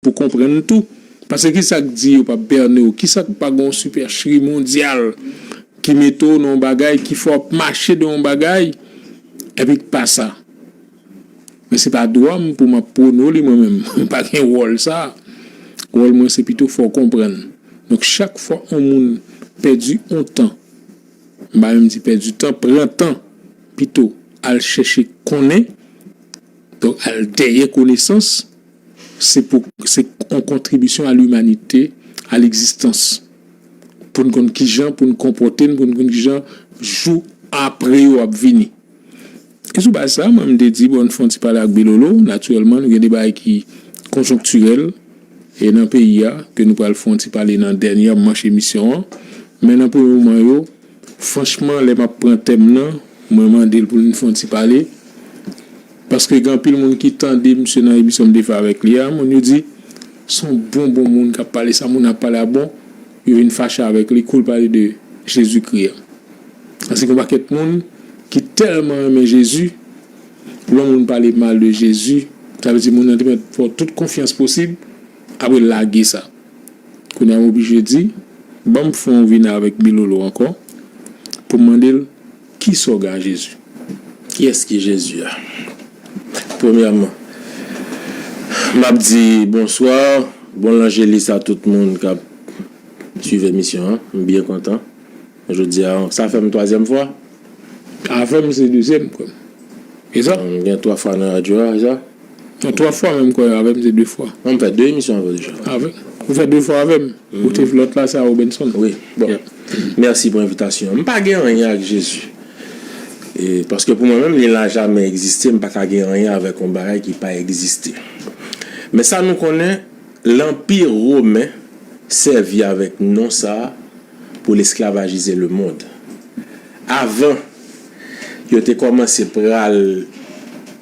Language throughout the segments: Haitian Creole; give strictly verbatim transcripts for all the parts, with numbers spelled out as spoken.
pou konprann tou. Paske ki sa k di yo p ap bène w? Ki sa k pa gen yon sipèchri mondyal ki mete w nan yon bagay, ki fè w ap mache nan yon bagay, epi k pa sa? Men se pa dwa m pou m ap pwone w li mwen menm. M pa gen wòl sa. Wòl mwen se pito fè w konprann. Donk, chak fwa yon moun pèdi yon tan, m pa menm di pèdi tan, pran tan pito, al chèche konnen, donk al dèyè konesans, se pou, se yon kontribisyon a limanite, a legzistans. Pou n konn kijan pou n konpòte n, pou n konn kijan jou apre yo ap vini. E sou baz sa, mwen, m te di, bon, n fè yon ti pale ak Bilolo. Natirèlman, nou gen de bagay ki konjonktirèl e nan peyi a, ke nou pral fè yon ti pale nan dènye manch emisyon an. Men nan premye moman yo, franchman, lè m ap pran tèm nan, mwen mande l pou n fè yon ti pale. Paske gen anpil moun ki tande misye nan emisyon m te fè avèk li a, moun yo di, se yon bon, bon moun k ap pale, sa moun ap pale a bon, yo vin fache avèk li, kou l pale de Jezikri a. Paske gen yon pakèt moun ki tèlman renmen Jezi, lè yon moun pale mal de Jezi, sa vle di moun nan te mèt fè w tout konfyans posib, apre l lage sa. Kounye a m oblije di, ban m fè yon vini avèk Bilolo ankò, pou m mande l, kisa w gen a Jezi? Kiyès ki Jezi a? Premyèman, m ap di bonswa, bon lanjelis a tout moun k ap swiv emisyon an. M byen kontan. Jodi a, sa fè m twazyèm fwa. Avè m se dezyèm, frè m. E sa? M gen twa fwa nan radyo a, e sa? Non, twa fwa menm, kwè, avè m se de fwa. Non, m fè de emisyon avè w deja. Avè m. Ou fè de fwa avè m. Ou te lòt la, se a Robenson. Wi. Bon. Yeah. Mèsi pou envitasyon an. M pa gen anyen ak Jezi. E, paske pou mwen menm, li la jamè egziste, m pa ka gen anyen avèk yon bagay ki pa egziste. Men sa nou konnen, Lanpi Women sèvi avèk non sa a pou l esklavajize lemonn. Avan yo te kòmanse pral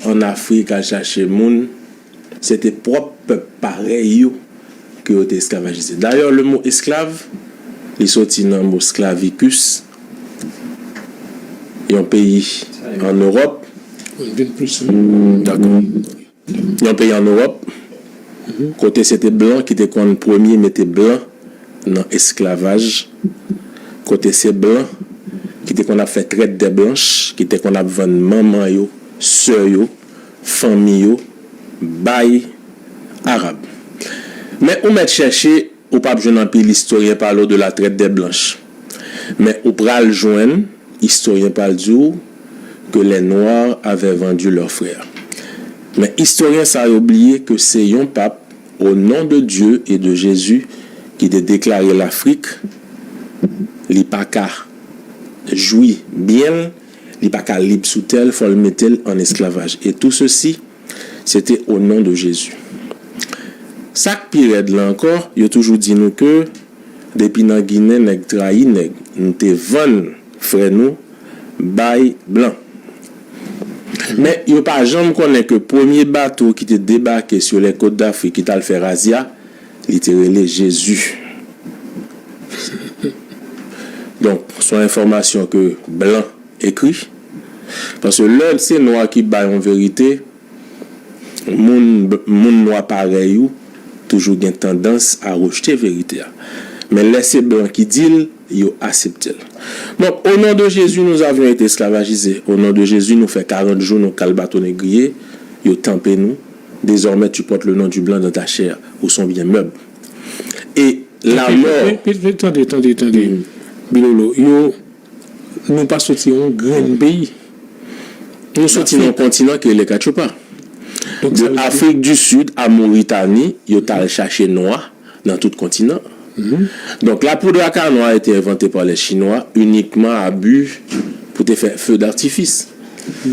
ann Afrik al chache moun, se te pwòp pèp parèy yo ke yo te esklavajize. Dayè, lemo esklav, li soti nan mo sclavicus, yon peyi ann Ewòp. Dakò. Yon peyi ann Ewòp, kote se te blan ki te konn premye mete blan nan esklavaj, kote se blan ki te konn ap fè trèt dè blanch, ki te konn ap vann manman yo, sè yo, fanmi yo bay Arab. Men ou mèt chèche, ou p ap jwenn anpil istoryen pale w de la traite des blanches. Men ou pral jwenn istoryen pral di w que les Noirs avaient vendu leurs frères. Men istoryen sa yo bliye ke se yon pap, au nom de Dieu et de Jésus, ki te deklare Lafrik, li pa ka jwi byen l, li pa ka lib sou tè l, fò l mete l an esklavaj. Et tout ceci, c'était au nom de Jésus. Sa k pi rèd la ankò, yo toujou di nou ke depi nan Ginen, nèg trayi nèg, nou te vann frè nou bay blan. Men yo pa janm konnen ke premye bato ki te debake sur les côtes d'Afrique, ki t al fè razya, li te rele Jezi. Donk, se yon enfòmasyon ke blan ekri. Paske lè se nwa ki bay yon verite, moun, moun nwa parèy ou toujou gen tandans a rejte verite a. Men lè se blan ki di l, yo aksepte l. Donk, au nom de Jésus, nous avions été esclavagisés. Au nom de Jésus, nou fè karant jou nou kal bato negriye, yo tanpe nou. Désormais, tu portes le nom du blanc dans ta chair, ou sont bien meubles. Et la mort. Tande, tande, tande. Bilolo, yo, nou pa soti yon grenn peyi. Nou soti nan yon kontinan ki rele Katchoupa. De Afrik di Sid a Moritani, yo t al chache nwa nan tout kontinan. Donc, la poudre à canon a été inventée par les Chinois uniquement à but pou te fè feu d'artifice.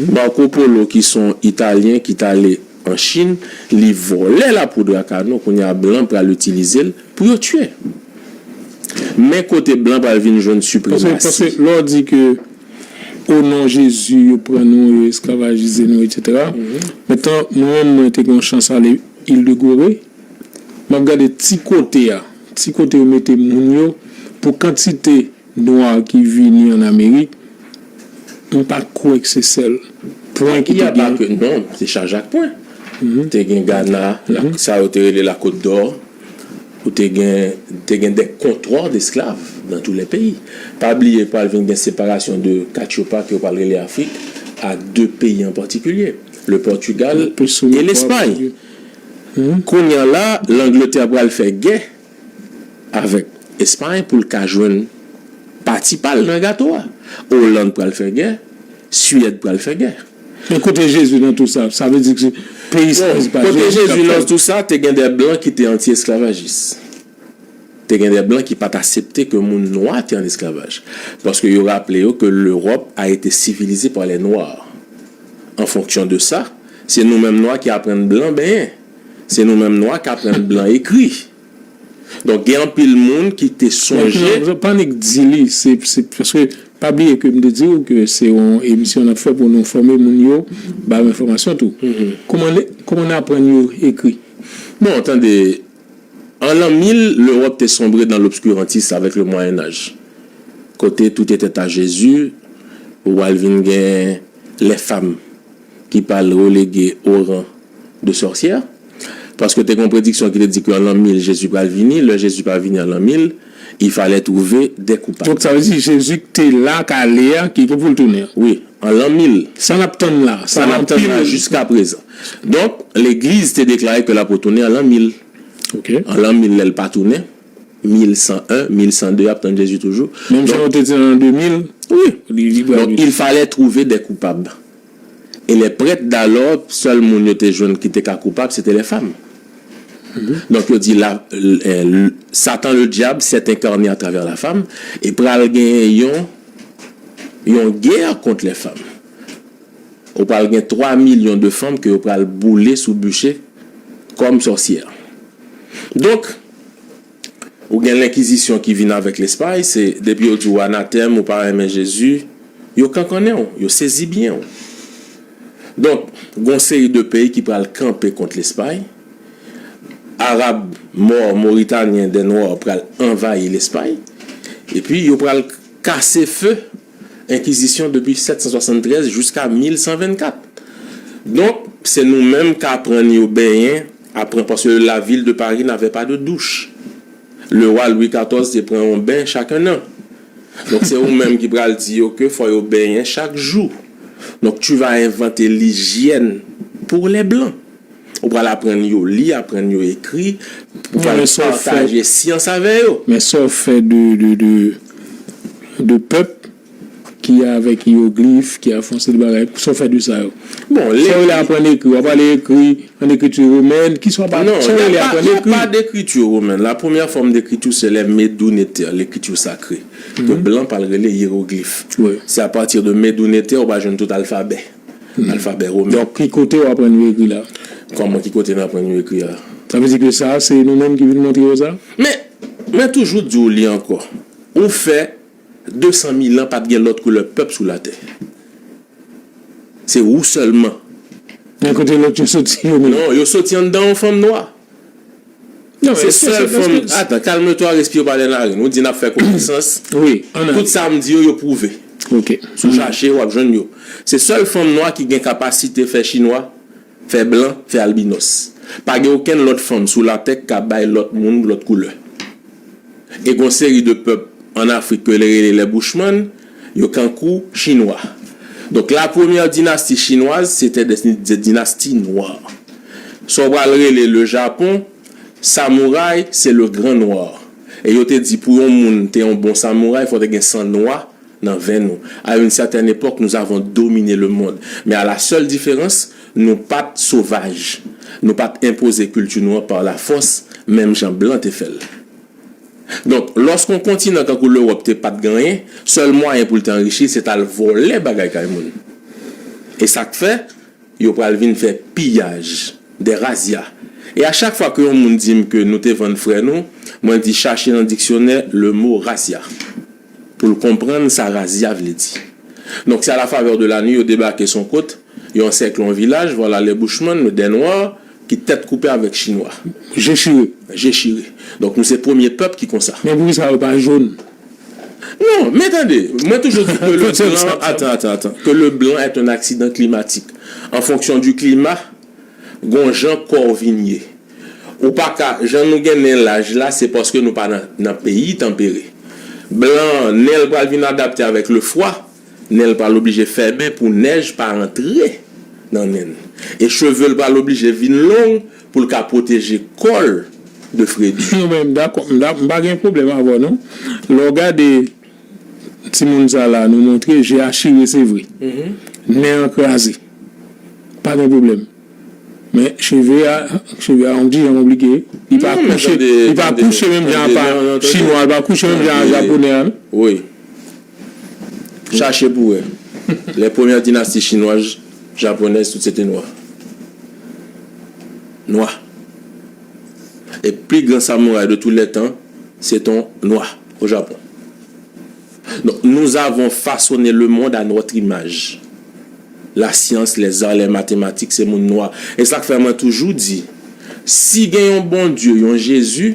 Marco Polo, ki se yon Italyen ki t ale an Chin, li vòlè la poudre à canon, kounye a blan pral itilize l pou yo tiye. Men kote blan pral vin jwenn sipremasi. Paske, paske lè w di ke o non Jezi, yo pran nou, yo esklavajize nou, etsetera. Mentnan, mwen menm, mwen te gen yon chans ale Il de Gorée. M ap gade ti kote a, ti kote yo mete moun yo, pou kantite nwa ki vini ann Amerik, m pa kwè ke se sèl pwen ki te gen. Non, se chaj ak pwen. te gen Gana, la- sa yo te rele la Côte d'Or, ou te gen, te gen des comptoirs d'esclaves dans tous les pays. Pa bliye, pral vin gen séparation de Katiopa, ke yo pral rele Afrik, a de peyi an patikilye, le Portugal e Lespay. Kounye a la, Langletè pral fè gè avèk Espay pou l ka jwenn pati pa l nan gato a. Oland pral fè gè, Suèd pral fè gè. Men kote Jezi nan tout sa? Sa vle di ke peyi sa pa Jezi. Kote Jezi nan tout sa, te gen de blan ki te anti-esklavajis. Te gen de blan ki pa t aksepte ke moun nwa te an esklavaj. Paske yo raple yo ke l'Europe a été civilisée par les Noirs. En fonction de ça, se nou menm nwa ki aprann blan benyen. Se nou menm nwa ki aprann blan ekri. Donk, gen anpil moun ki te sonje. Pa nik di li, se, se paske pa bliye ke m te di w ke se yon emisyon n ap fè pou nou fòme moun yo, ba yo enfòmasyon tou. Kòman, kòman n aprann yo ekri? Bon, tande, an l'an mil, l'Europe te sombre dans l'obscurantisme avec le Moyen Âge. Kote tout était à Jésus, ou al vin gen les femmes ki pral relege o ran de sòsyè. Paske te gen yon prediksyon ki te di ke an l'an mil, Jezi pral vini. Lè Jezi pral vini an l'an mil, il fallait trouver des coupables. Donk, sa vle di Jezi ki te la, k ale a, ki gen pou l tounen an. Wi, an l'an mil. Sa n ap tann la. Sa n ap tann la jiska prezan. Donk, legliz te deklare ke l ap retounen an l'an mil. An l'an mil, lè l pa tounen, mil san en, mil san de, y ap tann Jezi toujou. Menm jan yo te di an l'an de mil, li, li pral vini. Donk, il fallait trouver des coupables. Et les prêtres d'alors, sèl moun yo te jwenn ki te ka koupab, se te les femmes. Donk, yo di, la, eh, Satan le diable s'est incarné à travers la femme, e pral gen yon, yon gè kont les femmes. Ou pral gen twa milyon de fanm ke yo pral boule sou biche kòm sòsyè. Donk, ou gen lenkizisyon ki vin avèk Lespay, se depi yo di w anatèm, ou pa renmen Jezi, yo kankannen w, yo sezi byen w. Donk, gon seri de peyi ki pral kanpe kont Lespay. Arab, Mò, Moritanyen, dè Nwa pral anvayi Lespay. Epi, yo pral kase fe Enkizisyon depi sèt san swasanntrèz jiska mil san vennkat. Donk, se nou menm k aprann yo benyen, aprann, paske la ville de Paris n'avait pas de douche. Le roi Louis katòz te pran yon ben chak en an. Donk, se ou menm ki pral di yo ke fò yo benyen chak jou. Donk, tu vas inventer l'hygiène pour les blancs. Ou pral aprann yo li, aprann yo ekri, ou pral pataje syans avè yo. Men sa w fè de, de, de, de pèp ki avèk iyoglif, ki avèk yon seri de bagay, sa w fè de sa yo? Bon, sa w vle aprann ekri, w ap ale ekri an ekriti womèn, ki sa w ap, sa w vle aprann ekri? Non, y a pas d'écriture romaine. La première forme d'écriture, c'est les Médounétaires, l'écriture sacrée, ke blan pral rele iyewoglif. Se a pati de Médounétaires ou pral jwenn tout alfabè. Alfabè women. Donk, ki kote w aprann yo ekri la? Kòman, ki kote n aprann yo ekri a? Sa vle di ke sa, se nou menm ki vin montre yo sa? Men, mwen toujou di w li ankò. Ou fè de san mil an pa t gen lòt koulè pèp sou latè. Se ou sèlman. Men kote lòt yo soti yo menm? Non, yo soti anndan yon fanm nwa. Se sèl fanm. Atan, calme-toi, respire par les narines. Ou di n ap fè konesans. Tout sa m di yo, yo pwouve. Si w chache, w ap jwenn yo. Se sèl fanm nwa ki gen kapasite fè chinwa, fè blan, fè albinos. Pa gen okenn lòt fanm sou latè k ka bay lòt moun lòt koulè. E gon seri de pèp an Afrik ke yo rele les Bushman, yo kankou chinwa. Donk, la première dynastie chinoise, c'était des, des dynasties noires. Sa w pral rele le Japon, samouraï, c'est le grand noir. E yo te di pou yon moun te yon bon samouraï, fò te gen san nwa nan venn ou. À une certaine époque, nous avons dominé le monde. Mais à la seule différence, nou pa t sovaj. Nou pa t enpoze kilti nou an par la force, menm jan blan te fè l. Donk, lòske yon kontinan kankou Lewòp te pa t gen anyen, sèl mwayen pou l te anrichi, se t al vòlè bagay kay moun. E sa k fè, yo pral vin fè piyaj, des razzias. E a chak fwa ke yon moun di m ke nou te vann frè nou, mwen di chache nan diksyonè le mot razzia, pou l konprann sa razia vle di. Donk, c'est à la faveur de la nuit, yo debake sou yon kot, yo ansèkle yon vilaj, voilà les Bushman, le dè nwa, ki tèt koupe avèk chinwa. Je chire. Je chire. Donk, nou se premye pèp ki konsa. Men poukisa yo pa jòn? Non, men tande, mwen toujou di ke le blanc, attends, attends, attends, que le blanc est un accident climatique. En fonction du climat, gon jan kò w vin ye. Ou pa ka, jan nou gen nen laj la, se paske nou pa nan, nan peyi tanpere. Blan an, nen l pral vin adapte avèk lefwa, nen l pral oblije fèmen pou nèj pa antre nan nen l. E cheve l pral oblije vin long pou l ka pwoteje kò l de fredi. Non, men m dakò, m da- m pa gen pwoblèm avè w, non. Lè w gade timoun sa la, nou montre, je a chire, se vre. Nen an kraze. Pa gen pwoblèm. Men cheve a, cheve a yon ti jan konplike. Li pa kouche, li pa kouche menm jan a pa chinwa, li pa kouche menm jan a japonè a, non. Wi. Chache pou wè. Les premières dynasties chinoises, japonaises, tout se te nwa. Nwa. E pli gran samouray de tous les temps, se te yon nwa au Japon. Donc, nous avons façonné le monde à notre image. La science, les arts, les mathématiques, se moun nwa. E sa k fè mwen toujou di, si gen yon Bondye, yon Jezi,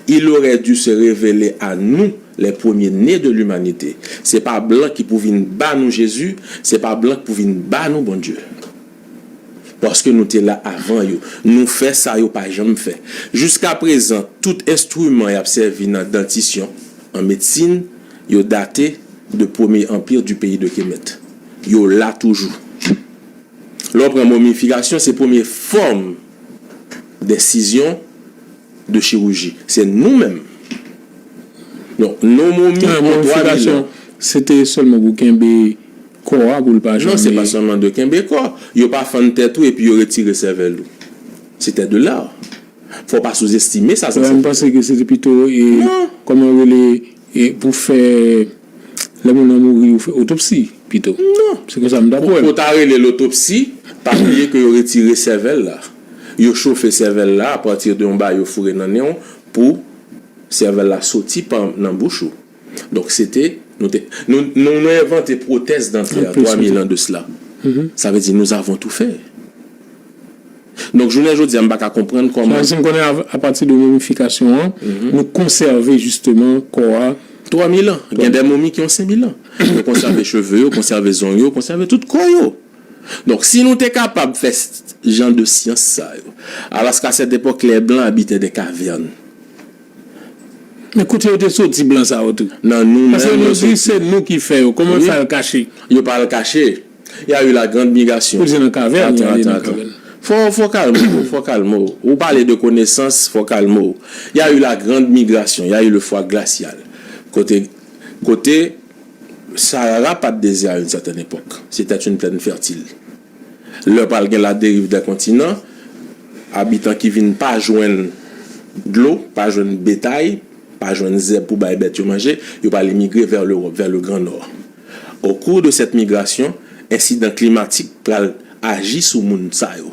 il aurait dû se révéler à nous, les premiers-nés de l'humanité. Se pa blan ki pou vin ba nou Jezi, se pa blan ki pou vin ba nou Bondye. Paske nou te la avan yo. Nou fè sa yo pa janm fè. Jiskaprezan, tout enstriman y ap sèvi nan dantisyon, an medsin, yo date de premye anpir du peyi de Kemet. Yo la toujou. Lè w pran momifikasyon, se premye fòm densizyon de chiriji. Se nou menm. Donk, nou momi pou twa mil an. Se te sèlman pou kenbe kò a pou l pa janm. Non, se pa sèlman de kenbe kò. Yo pa fann tèt ou epi yo retire sèvèl ou. C'était de l'art. Fò w pa souzestime sa, sa. M panse ke se te pito, e, kòman yo rele, e, pou fè, lè moun nan mouri, yo fè otopsi pito. Non. Se konsa m ta wè l. Pou ta rele l otopsi, pa bliye ke yo retire sèvèl la. Yo chofe sèvèl la apati de yon bagay yo foure nan nen w pou sèvèl la soti pa, nan bouch ou. Donk, se te, nou te, nou, nou, nou envante protèz dantè a twa mil an de sila. Sa vle di, nous avons tout fait. Donk, jounen jodi a, m pa ka konprann kòman. Sa vle di, m konnen a, apati de momifikasyon an, nou konsève jisteman kò a. Twa mil an. Gen de momi ki yon senk mil an. Yo konsève cheve yo, konsève zong yo, konsève tout kò yo. Donk, si nou te kapab fè s-, jan de syans sa yo, alors qu'à cette époque, les Blancs habitaient des cavernes. Men kote yo te soti blan sa yo tou? Nan nou menm yo soti. Paske nou di se nou ki fè yo. Kòman yo fè al kache? Yo pa al kache. Il y a eu la grande migration. Ou di nan kavèn, yo ale nan kavèn. Fò, fò kalme w, fò kalme w. Ou pale de konesans, fò kalme w. Il y a eu la grande migration, il y a eu le froid glacial. Kote, kote Sahara pa t dezè à une certaine époque. C'était une plaine fertile. Lè pral gen la dérive des continents, abitan ki vin pa jwenn dlo, pa jwenn betay, pa jwenn zèb pou bay bèt yo manje, yo pral imigre vers l'Europe, vers le Grand Nord. Au cours de cette migration, ensidan klimatik pral aji sou moun sa yo.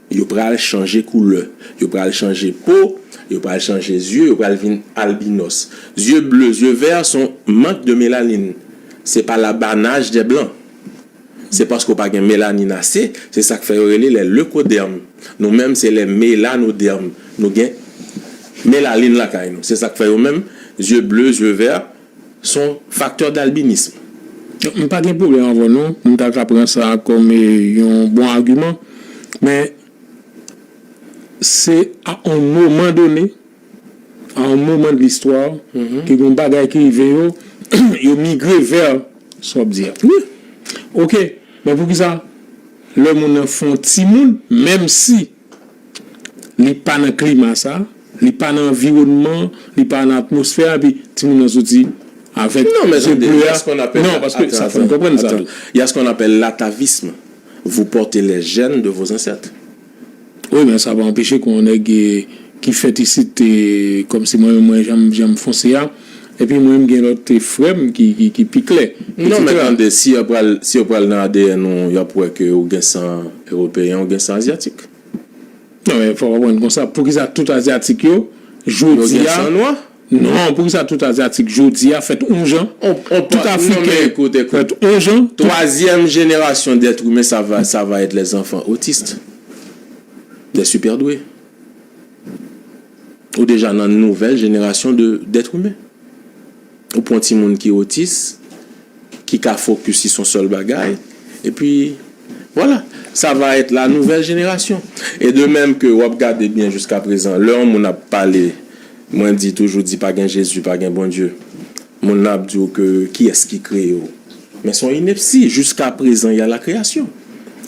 Yo pral chanje koulè, yo pral chanje po, yo pral chanje zye, yo pral vin albinos. Yeux bleus, yeux verts, c'est un manque de mélanine. C'est pas l'apanage des blancs. Se paske w pa gen melanin ase, se sa k fè yo rele les leucodermes. Nou menm, se les mélanodermes. Nou gen melalin lakay nou. Se sa k fè yo menm, yeux bleus, yeux verts, sont facteurs d'albinisme. M pa gen pwoblèm avè w non, m ta ka pran sa kòm, e, yon bon agiman, men se a yon moman done, à un moment de l'histoire, ke gen bagay ki rive yo, yo migre vè sa w ap di a. Wi. Oke, men poukisa lè moun nan fè yon timoun, menm si li pa nan klima sa, li pa nan anviwònman, li pa nan atmosfè a, epi timoun nan soti avèk zye ble a. Non, men tande, il y a ce qu'on appelle la, non, paske sa fò n konprann sa tou. Il y a ce qu'on appelle l'atavisme. Vous portez les gènes de vos ancêtres. Wi, men sa pa anpeche ke yon nèg, e, ki fèt isit, e, kòmsi mwen menm, mwen jan m, jan m fonse a, epi mwen menm gen lòt, e, frè m ki, ki, ki pi klè, etsetera. Non, men tande, si yo pral, si yo pral nan A D N ou, y ap wè ke ou gen san ewopeyen, ou gen san azyatik. Non, men fò w konprann konsa, poukisa tout azyatik yo, jodi a, yo gen san nwa? Non, poukisa tout azyatik jodi a fèt yon jan? Tout Afriken fèt yon jan? Troisième génération d'êtres humains, ça va, ça va être les enfants autistes, des super doués. Ou deja nan nouvèl jenerasyon de, d'êtres humains. Ou pran timoun ki otis, ki ka fokis sou yon sèl bagay, epi, vwala. Ça va être la nouvelle génération. E de menm ke w ap gade byen jiska prezan, lè yon moun ap pale, mwen di toujou di pa gen Jezi, pa gen Bondye. Moun nan ap di w ke kiyès ki kreye w. Men se yon inepsi. Jusqu'à présent, il y a la création.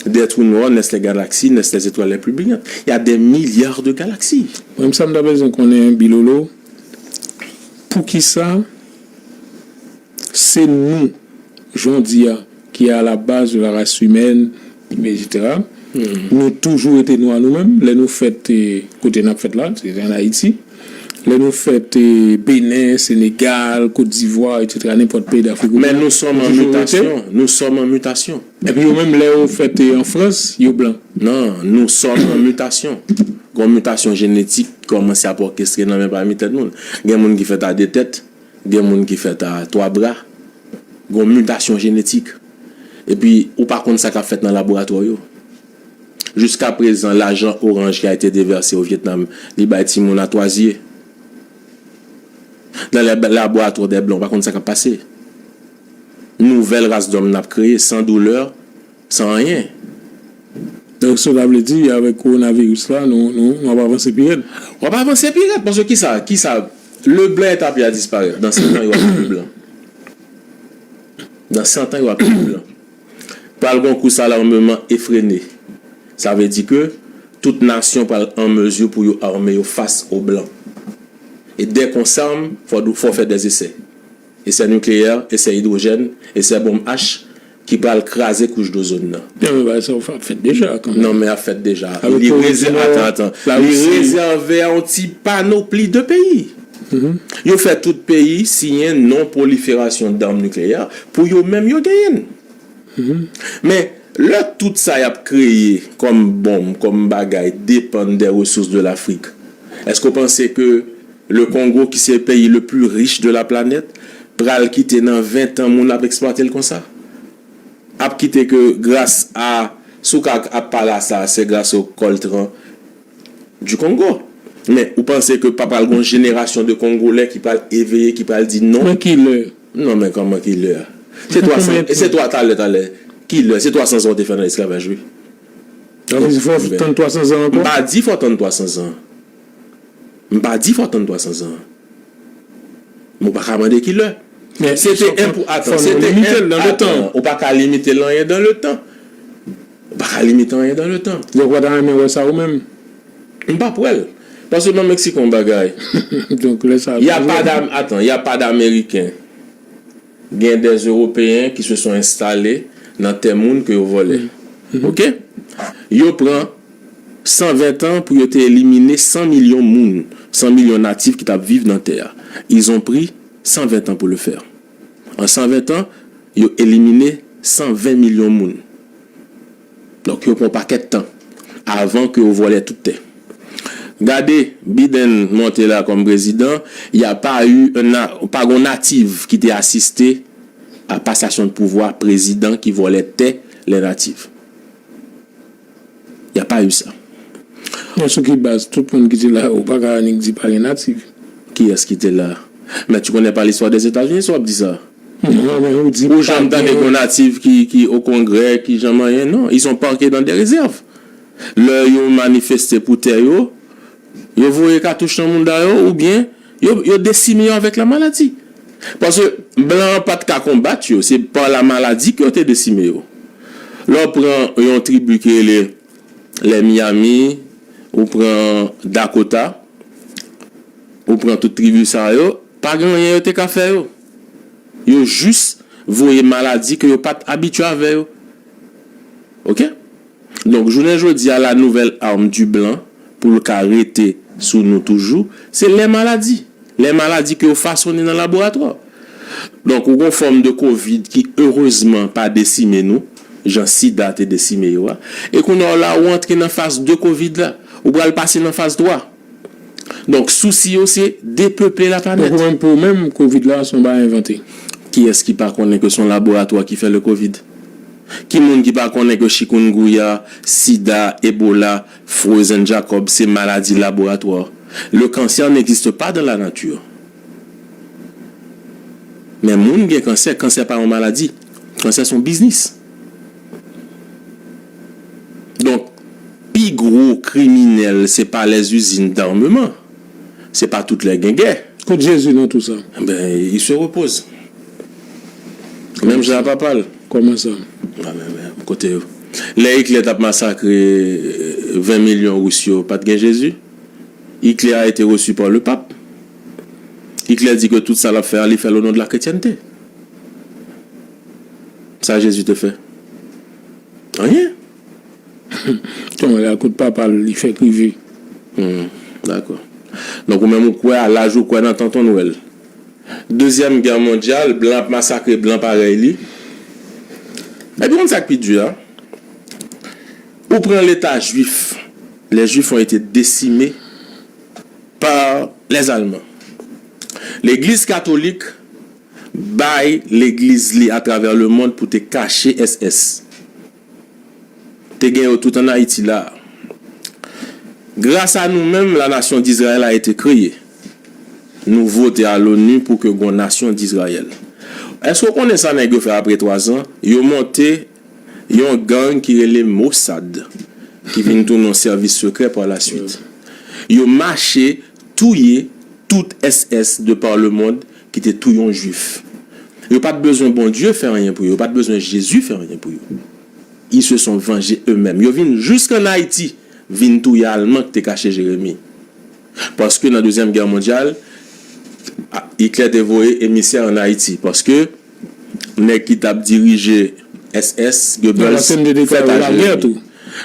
Des trous noirs naissent les galaxies, naissent les étoiles les plus brillantes. Il y a des milliards de galaxies. Mwen, sa m ta bezwen konnen, Bilolo, poukisa se nou, jodi a, ki a la baz de la race humaine, etsetera. Nou toujou rete nou a nou menm. Lè nou fèt, eh, kote n ap fèt la, se an Ayiti. Lè nou fèt, eh, Benin, Senegal, Côte d'Ivoire, etsetera, nenpòt peyi d'Afrik. Men nou sommes en mutation. Nous sommes en mutation. Epi yo menm, lè yo fèt, eh, an Frans, yo blan. Non, nous sommes en mutation. Gon mitasyon jenetik ki kòmanse ap òkestre nan men pami tèt moun. Gen moun ki fèt a de tèt, gen moun ki fèt a twa bra. Gon mitasyon jenetik. Epi, ou pa konn sa k ap fèt nan laboratwa yo. Jusqu'à présent, l'argent orange qui a été déversé au Vietnam, li bay timoun a twa zye. Dans les laboratoires des blancs, ou pa konn sa k ap pase. Nouvèl ras dòm n ap kreye, san doulè, san anyen. Donk, sa vle di, avèk kowonaviris la, nou, nou, nou ap avanse pi rèd. W ap avanse pi rèd, paske kisa, kisa, le blan est appelé à disparaître. Dans cent ans, il y aura plus de blanc. Dans cent ans, il y aura plus de blanc. Pral gon kous a larmeman efrene. Sa vle di ke tout nasyon pral an mezi pou yo ame yo fas o blan. E dès qu'on s'arme, fò, fò fè des essais. Esè nikleyè, esè idwojèn, esè bonm H ki pral kraze kouch dozòn nan. Non, men bagay sa yo ap fèt deja, kanmenm. Non, men ap fèt deja. Li rezève, atan, atan. Li rezève a yon ti panopli de peyi. Yo fè tout peyi siyen non-prolifération d'armes nucléaires pou yo menm yo genyen l. Men, lè tout sa y ap kreye kòm bonm, kòm bagay, depann des ressources de l'Afrique, èske w panse ke le Congo, ki se peyi le plus riche de la planète, pral kite nan ven tan moun ap eksplwate l konsa? Ap kite ke gras a, si w ka ap pale a sa, c'est grâce au coltan du Congo. Men, ou panse ke pa pral gon jenerasyon de Kongolè ki pral eveye, ki pral di non? Men ki lè? Non, men kòman ki lè a? Se twa san, se twa, talè, talè. Ki lè? Se twa san zan w te fè nan esklavaj, wi. Donk, fò tann twa san zan ankò? M pa di fò tann twa san zan. M pa di fò tann twa san zan. Men w pa ka mande ki lè. Se te enpo-, atan, se te enp-, atan, ou pa ka limite l anyen dans le temps. Ou pa ka limite anyen dans le temps. Donk, ou pa ta renmen wè sa ou menm? M p ap wè l. Paske nan Meksik, yon bagay. Donk, lè sa, y a pas d'Am-, atan, y a pas d'Américains. Gen des Européens qui se sont installés nan tè moun ke yo vòlè. Oke? Yo pran san ven tan pou yo te elimine san milyon moun, san milyon natif ki t ap viv nan tè a. Ils ont pris cent vingt ans pour le faire. An san ven tan, yo elimine san ven milyon moun. Donk, yo pran yon pakèt tan avan ke yo vòlè tout tè. Gade, Biden monte la kòm prezidan, y a pas eu un na-, pa gon natif ki te asiste a pasasyon de pouvwa prezidan ki vòlè tè lè natif. Y a pas eu sa. Men sou ki baz, tout moun ki te la, ou pa ka annik di pa gen natif. Kiyès ki te la? Mais tu connais pas l'histoire des États-Unis, si w ap di sa. Non, men ou di ou janm tande gen yon natif ki, ki o Kongrè, ki janm anyen, non. Ils sont parqués dans des réserves. Lè yo manifeste pou tè yo, yo voye katouch nan mounda yo, oubyen yo, yo desime yo avèk la maladie. Paske blan an pa t ka konbat yo, se pa la maladie ke yo te desime yo. Lè w pran yon tribi ki rele les Miami, ou pran Dakota, ou pran tout tribi sa yo, pa gen anyen yo te ka fè yo. Yo jis voye maladi ke yo pa t abitye avè yo. Oke? Donk, jounen jodi a, la nouvelle arme du blanc, pou l ka rete sou nou toujou, se lè maladi. Lè maladi ke yo fasone nan laboratwa. Donk, ou gon fòm de kovid ki, erezman, pa desime nou, jan sida te desime yo a. E kounye a la, ou antre nan faz de kovid la. Ou pral pase nan faz twa. Donk, sousi yo, se depeple laplanèt. Donk, ou menm, pou ou menm, kovid la, se yon bagay envante. Kiyès ki pa konnen ke se yon laboratwa ki fè le kovid? Ki moun ki pa konnen ke chikungunya, sida, ebola, Frozen Jacob, se maladi laboratwa. Le cancer n'existe pas dans la nature. Men moun gen kansè, kansè pa yon maladi. Kansè se yon biznis. gwo kriminèl, se pa les usines d'armement. Se pa tout lè gen gè. Kot Jezi nan tou sa? Ben, il se repose. Menm jan a papa l. Kòman sa? Ah, men, men, kote yo? Lè Iklè t ap masakre ven milyon Ris yo, pa t gen Jezi? Iklè a été reçu par le pape. Iklè di ke tout sa l ap fè a, li fè l o non de la kretyènte. Sa Jezi te fè? Anyen. Ton la kout papa l, li fèk rive. Hmm, dakò. Donk, ou menm ou kwè a laj ou kwè nan tonton Nwèl. Dezyèm gè mondyal, blan ap masakre blan parèy li. Epi, konn sa k pi di a? Ou pran leta jwif. Les Juifs ont été décimés par les Allemands. Legliz katolik bay legliz li atravè lemonn pou te kache S S. Te gen yo tout ann Ayiti la. Gras a nou menm, la nation d'Israël a été créée. Nou vote a l'ONU pou ke gon nasyon Dizrayèl. Èske w konnen sa nèg yo fè apre twazan? Yo monte yon gang ki rele Mossad, ki vin tounen yon sèvis sekrè pa la swit. Yo mache touye tout S S de par le monde ki te touye yon jwif. Yo pa t bezwen Bondye fè anyen pou yo, yo pa t bezwen Jezi fè anyen pou yo. Ils se sont vengés eux-mêmes. Yo vin jisk ann Ayiti, vin touye Alman ki te kache Jeremi. Paske nan Dezyèm Gè mondyal, a, Iklè te voye emisè ann Ayiti. Paske nèg ki t ap dirije S S, Goebbels, fèt a Jeremi.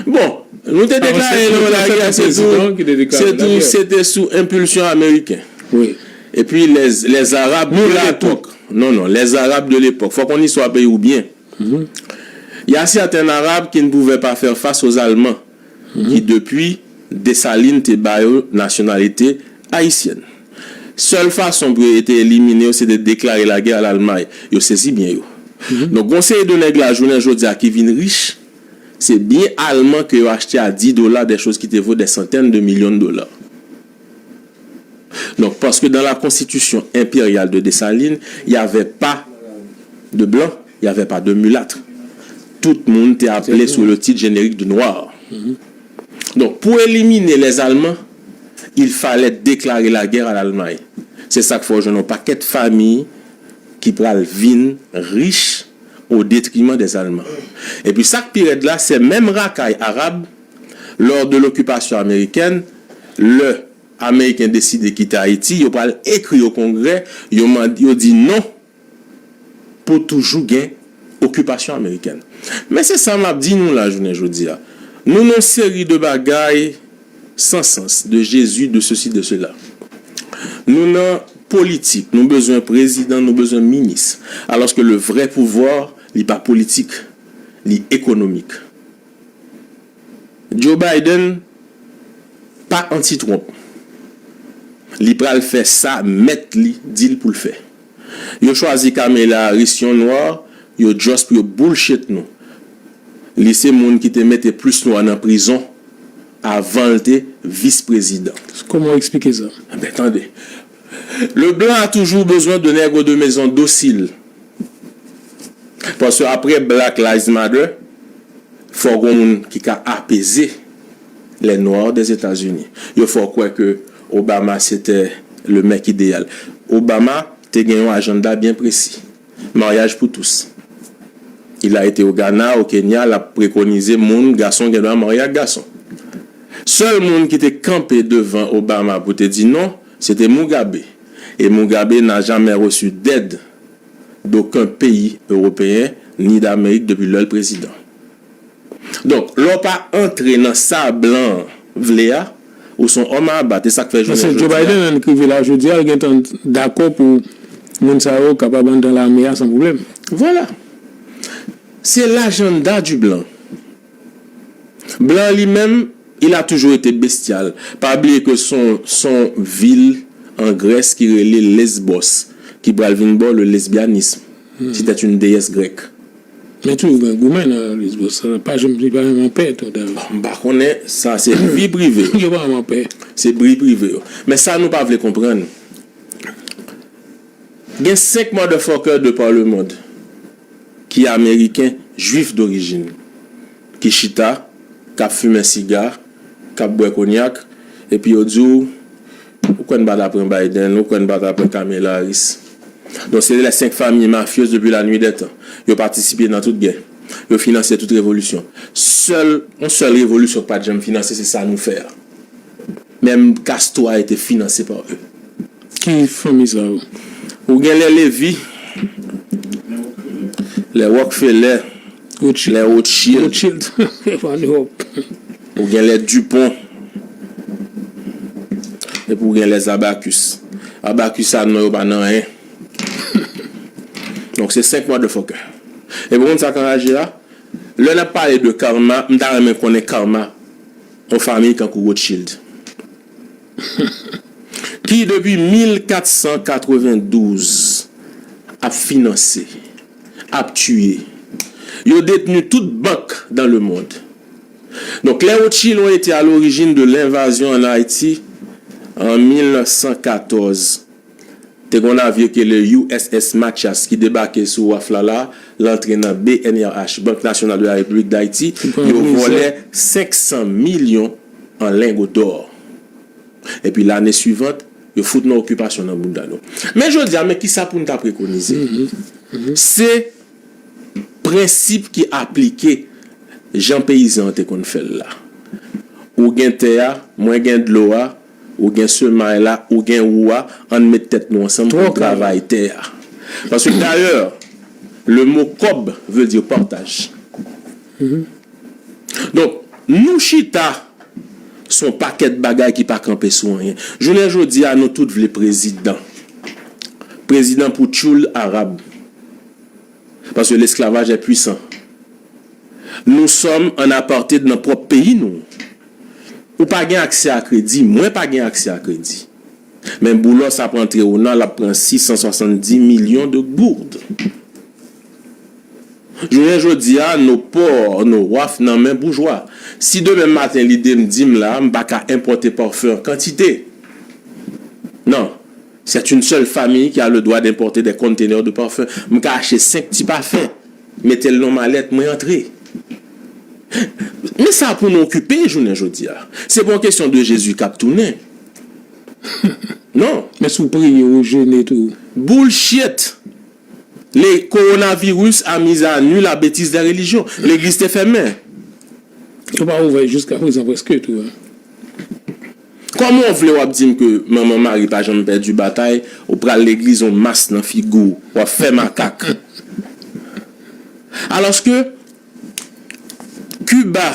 Bon, nou te deklare lagè, se tou, se tou, se te sou enpilsyon ameriken. Epi les, les Arabes de l'époque. Non, non, les Arabes de l'époque. Fòk konn istwa peyi w byen. Il y a certains Arabes qui ne pouvaient pas faire face aux Allemands, qui depuis Desalin te ba yo nasyonalite ayisyèn. Sèl fason pou yo te elimine yo, se te deklare lagè a Lalmay. Yo sezi byen yo. Donk, gon seri de nèg la, jounen jodi a, ki vin rich, se byen alman ke yo achte a dis dola, des choses qui te vaut des centaines de millions de dollars. Donc, parce que dans la constitution impériale de Dessalines, il n'y avait pas de blanc, il n'y avait pas de mulâtre. Tout moun te aple sou le tit jenerik de noir. Donk, pou elimine les Allemands, il fallait déclarer la guerre à l'Allemagne. Se sa k fè w jwenn yon pakèt fanmi ki pral vin rich au détriment des Allemands. Epi sa k pi rèd la, se menm rakay arab, lors de l'occupation américaine, lè Ameriken deside kite Ayiti, yo pral ekri o Kongrè, yo mande, yo di non pou toujou gen okipasyon amerikèn. Men se sa m ap di nou la jounen jodi a. Nou nan yon seri de bagay san sans, de Jezi, de sesi, de sela. Nou nan politik, nou bezwen prezidan, nou bezwen minis. Alòske le vrè pouvwa, li pa politik, li ekonomik. Joe Biden pa anti-Trump. Li pral fè sa mèt li di l pou l fè. Yo chwazi Kamala Harris, yon nwa, yo just pou yo bullshit nou. Li se moun ki te mete plis nwa nan prizon avan l te vis prezidan. Kòman w eksplike sa? Enben, tande. Le blanc a toujours besoin de nègres de maison dociles. Paske apre Black Lives Matter, fò gon moun ki ka apeze les Noirs des États-Unis. Yo fè w kwè ke Obama se te le mec idéal. Obama te gen yon ajanda byen presi. Mariage pour tous. Il a été au Ghana, au Kenya, l ap prekonize moun, gason gen dwa marye ak gason. Sèl moun ki te kanpe devan Obama pou te di non, se te Mugabe. Et Mugabe n'a jamais reçu d'aide d'aucun pays européen, ni d'Amérique, depi lè l prezidan. Donk, lè w pa antre nan sa blan vle a, ou se yon òm a abat, e sa k fè jounen jodi a. Paske Joe Biden, ann k rive la jodi a, l gentan dakò pou moun sa yo kapab anndan lame a san pwoblèm. Vwala. Se l'agenda du blanc. Blan li menm, il a toujours été bestial. Pa bliye ke son, son vil an Grès ki rele Lesbos, ki pral vin ba w le lesbianisme. C'était une déesse grecque. Men toujou gen goumen nan Lesbos, sa pa janm, li pa janm anpè tou, dayè. M pa konnen, sa se vi prive yo. Yo pa janm anpè. Se vi prive yo. Men sa nou pa vle konprann. Gen senk motherfucker de par le monde ki ameriken, jwif dorijin, ki chita, k ap fimen siga, k ap bwè konyak, epi yo di w, ou kwè n pa t ap pran Biden, ou kwè n pa t ap pran Kamala Harris. Donk, se les cinq familles mafieuses depuis la nuit des temps. Yo patisipe nan tout gè. Yo finanse tout revolisyon. Sèl, yon sèl revolisyon k pa t janm finanse, se sa nou fè a. Même Castro a été financé par eux. Ki fanmi sa yo? Ou gen les Lévy, les Rockefeller, Rothschild. Les Rothschild. Rothschild. Epa nou. Ou gen les Dupont. Epi ou gen les Abacus. Abacus sa non yo pa nan anyen. Donk se senk motherfucker. Epi ou konn sa k anraje a? Lè n ap pale de karma, m ta renmen konnen karma yon fanmi tankou Rothschild. Ki depi mil kat san katrevendouz ap finanse, ap tiye. Yo detni tout bank dans le monde. Donc, les Rothschild ont été à l'origine de l'invasion en Haïti en mil neuf cent quatorze. Te gen yon navyo ki rele U S S Machias ki debake sou waf la la, l antre nan B N R H, Banque Nationale de la République d'Haïti, yo vòlè senk san milyon an lingots d'or. Epi lane suivant, yo fout nou okipasyon nan bounda nou. Men jodi a, men kisa pou n ta prekonize? Se prensip ki aplike jan peyizan an te konn fè l la. Ou gen tè a, mwen gen dlo a, ou gen semay la, ou gen wou a, ann met tèt nou ansanm pou n travay tè a. Paske dayè, le mot kòb veut dire partage. Donk, nou chita sou yon pakèt bagay ki pa kanpe sou anyen. Jounen jodi a, nou tout vle prezidan. Prezidan pou tchoul arab. Parce que l'esclavage est puissant. Nous sommes en apartheid nan pwòp peyi nou. Ou pa gen aksè a kredi, mwen pa gen aksè a kredi. Men Boulos ap rantre ona, l ap pran sis san swasanndis milyon de gourdes. Jounen jodi a, nos ports, nos waf nan men boujwa. Si demen maten lide m di m la, m pa ka enpòte pafen an kantite. Non. C'est une seule famille qui a le droit d'importer des conteneurs de parfum. M ka achte senk ti pafen, mete l nan malèt, mwen antre. Men sa pou nou okipe jounen jodi a. Se pa yon kesyon de Jezi k ap tounen. Non. Men si w priye, ou jene tou. Bullshit! Le coronavirus a mis à nu la bêtise des religions. Legliz te fèmen. Yo pa ouvè jiska prezan prèske tou, hein. Kòman w vle w ap di m ke Manman Mari pa janm pèdi batay, ou pral legliz yon mas nan figi w, w ap fè makak. Alòske Kiba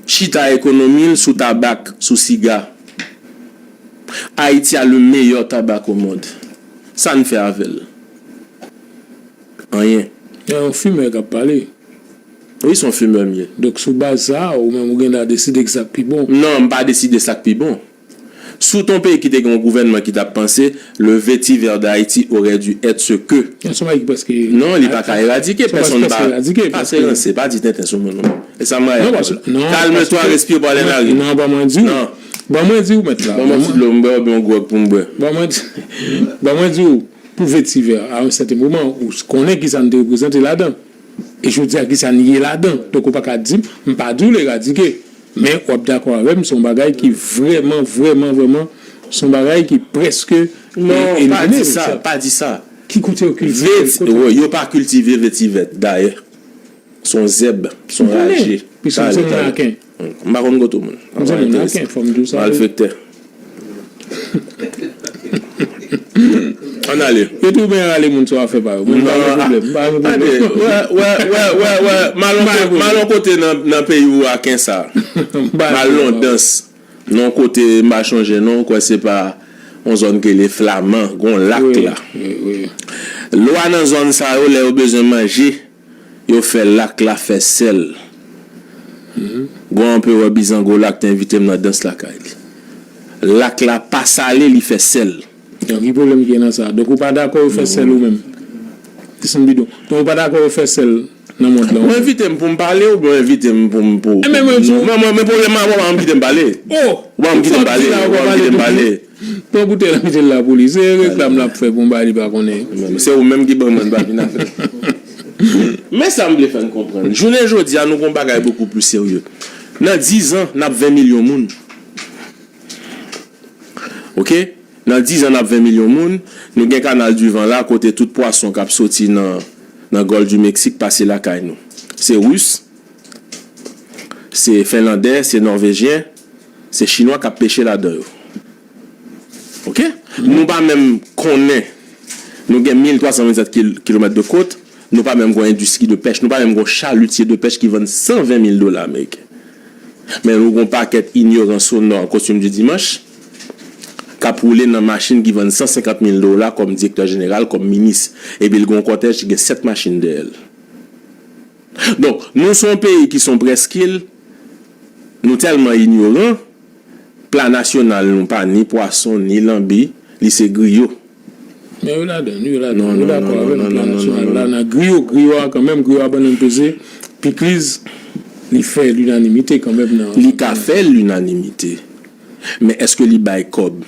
chita ekonomi l sou tabak, sou siga. Haïti a le meilleur tabac au monde. Sa n fè avè l? Anyen. Se yon fimè k ap pale. Wi, se yon fimè m ye. Donk, sou baz sa a, ou menm ou gen dwa deside ki sa k pi bon. Non, m pa deside sa k pi bon. Si w te yon peyi ki te gen yon gouvènman ki t ap panse, le vétiver d'Haïti aurait dû être ce que. Non, se yon bagay ki prèske eradike. Non, li pa ka eradike, pèsonn pa. Pase ranse, pa di tenten sou moun non. E sa m rayi. Calme-toi, respire par les narines. Non, ban mwen di w. Non. Ban mwen di w, mèt la. Ban mwen ti dlo m bwè oubyen yon gwòg pou m bwè. Ban mwen di, ban mwen di w, pou vétiver, a yon sèten moman, ou konnen ki sa n te reprezante ladan. E jodi a, ki sa n ye ladan. Donk, ou pa ka di m, m pa di w l eradike. Men, w ap dakò avè m, se yon bagay ki vrèman, vrèman, vrèman, se yon bagay ki prèske elimine. Non, pa di sa, pa di sa. Ki kote yo kiltive l? Yo pa kiltive vetivèt, dayè. Se yon zèb, se yon raje. Pise m se moun Aken. M pa konn kote w moun. M se moun Aken, fò m di w sa. Malfektè. Ann ale. Yo tou byen rale moun sou afè pa yo. Mwen pa gen pwoblèm. M pa gen pwoblèm. Wè, wè, wè, wè, wè. M al yon kote nan, nan peyi ou Aken sa. M al yon dans. Nan yon kote m pa chonje non, kwè se pa yon zòn ki rele Flaman, gon lak la. Lwa nan zòn sa yo, lè yo bezwen manje, yo fè lak la fè sèl. Gon anperè Bizango la k te envite m nan dans lakay li. Lak la pa sale, li fè sèl. Donk, ki pwoblèm ki gen nan sa? Donk, ou pa dakò yo fè sèl ou menm? Desann bidon. Donk, ou pa dakò yo fè sèl nan mond lan? Ou envite m pou m pale oubyen ou envite m pou m pou... Ebyen, mwen di w. Non, mwen, mwen, pwoblèm mwen, ou pa janm kite m pale. Oh! Ou pa janm kite m pale, ou pa janm kite m pale. Pran boutèy la, mete l la pou li. Se reklam l ap fè pou yon bagay li pa konnen. Se ou menm ki ban mwen, pa vin avè m. Men sa m vle fè n konprann. Jounen jodi a, nou gon bagay beaucoup plus sérieux. Nan dizan, n ap ven milyon moun. Oke? Nan dizan, n ap ven milyon moun. Nou gen kanal divan la, kote tout pwason k ap soti nan, nan gòl di Meksik pase lakay nou. Se Ris, se Fenlandè, se Nòvejyen, se Chinwa k ap peche ladan yo. Oke? Nou pa menm konnen. Nou gen mil twa san vennsèt kil-, kilomèt de kot. Nou pa menm gon endistri de pèch. Nou pa menm gon chalitye de pèch ki vann san ven mil dola ameriken. Men nou gon pakèt inyoran sonò kostim di dimanch k ap woule nan machin ki vann san senkant mil dola kòm direktè jeneral, kòm minis. Epi l gon kòtèj ki gen sèt machin dèyè l. Donk, nou se yon peyi ki se yon prèskil, nou tèlman inyoran, pla nasyonal nou pa ni pwason, ni lanbi, li se griyo. Men yo ladan, yo ladan. Non, yo non, dakò non, avè non, nou, non, pla non, non, nasyonal non, la, non. Nan griyo, griyo a kanmenm, griyo a bannann peze, pikliz, li fè linanimite kanmenm nan. Li ka fè linanimite. Men èske li bay kòb?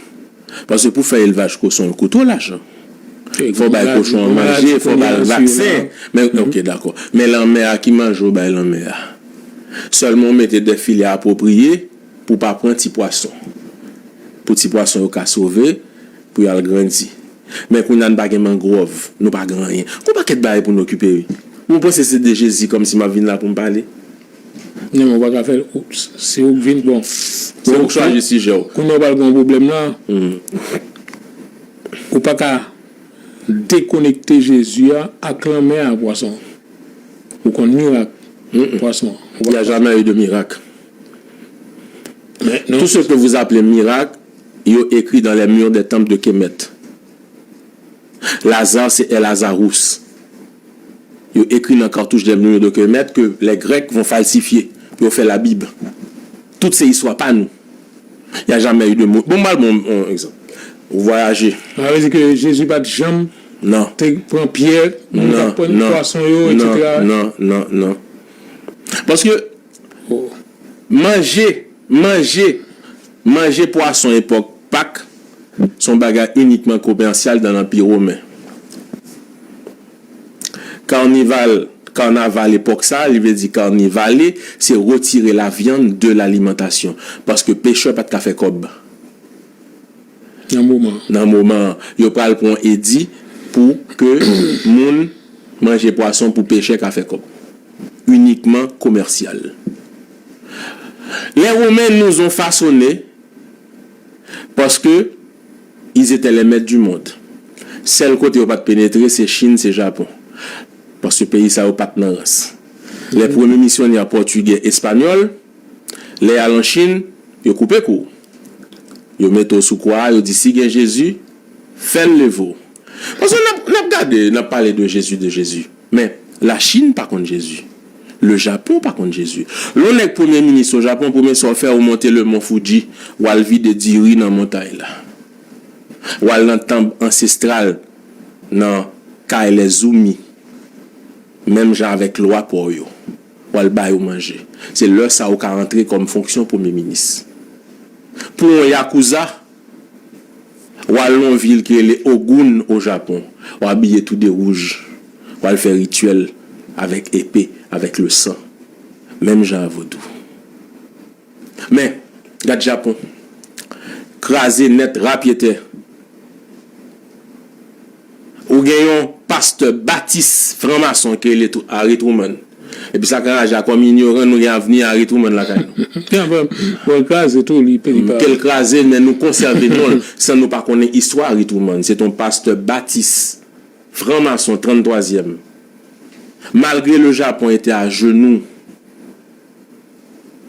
Paske pou fè elvaj kochon, l koute w lajan. Fò w bay kochon an manje, fò w ba l vaksen. Men, oke, dakò. Men lanmè a, ki manje w bay lanmè a? Sèlman w mete de filè apwopriye pou w pa pran ti pwason. Pou ti pwason yo ka sove, pou y al grandi. Men kounye a n pa gen mangwòv, nou pa gen anyen. Gon pakèt bagay pou n okipe, wi. Mwen panse se de Jezi kòmsi m ap vin la pou m pale. Non, men w pa ka fè l. Ou, se ou k vin, bon. Se ou k chwazi sijè w. Kounye a w pral gen yon pwoblèm la. Ou pa ka dekonekte Jezi a ak lanmè a, pwason. Ou konn mirak pwason an. Il n'y a jamais eu de miracle. Tout ce que vous appelez miracle, yo écrit dans les murs des temples de Kemet. Lazare, c'est Lazarus. Yo écrit dans cartouche des murs de Kemet que les Grecs vont falsifier. Yo fè Labib. Tout se istwa pa nou. Il n'y a jamais eu de mot. Bon, m pral bon, yon egzanp. Ou vwayaje. Sa vle di ke Jezi pa t janm te pran pyè, moun k ap pran pwason yo, etsetera. Non, non, non. Paske manje, manje, manje pwason epòk Pak, se yon bagay inikman komèsyal nan Lanpi Women. Karnival, kanaval epòk sa, li vle di karnivale, se retire la viande de l'alimentation. Paske pechè pa t ka fè kòb. Nan moman an. Nan moman an, yo pral pran edi pou ke moun manje pwason pou pechè ka fè kòb. Inikman komèsyal. Les Romains nous ont façonnés parce que ils étaient les maîtres du monde. Sèl kote yo pa t penetre, se Chin, se Japon. Paske peyi sa yo pa t nan rans. Les premiers missionnaires portugais, espanyòl, lè y al an Chin, yo koupe kou w. Yo mete w sou kwa a, yo di, "Si gen Jezi, fè l leve w." Paske n ap, n ap gade, n ap pale de Jezi, de Jezi. Men, Lachin pa konn Jezi. Le Japon pa konn Jezi. Lè w nèk premye minis o Japon, premye sa w fè, ou monte le mont Fuji, w al vide diri nan montay la. W al nan tanp ansestral, nan kay lè Zoumi. Menm jan avèk lwa pa w yo. W al ba yo manje. Se lè sa ou ka antre kòm fonksyon premye minis. Pou yon yakuza, w al nan yon vil ki rele Ogun o Japon. W abiye tou de wouj. W al fè rityèl avèk epe, avèk le san. Menm jan a vodou. Men, gad Japon. Kraze nèt, rapyetè. Ou gen yon pastè batis franmason ki rele Tru-, Harry Truman. Epi sa k anraje a, kòm inyoran, nou gen avni Harry Truman lakay nou. Bon, bon, l kraze tou, li, li pa. Ke l kraze, men nou konsève non l, san nou pa konnen istwa Harry Truman. Se t on pastè batis, franmason, tranntwazyèm. Malgre le Japon ete ajenou,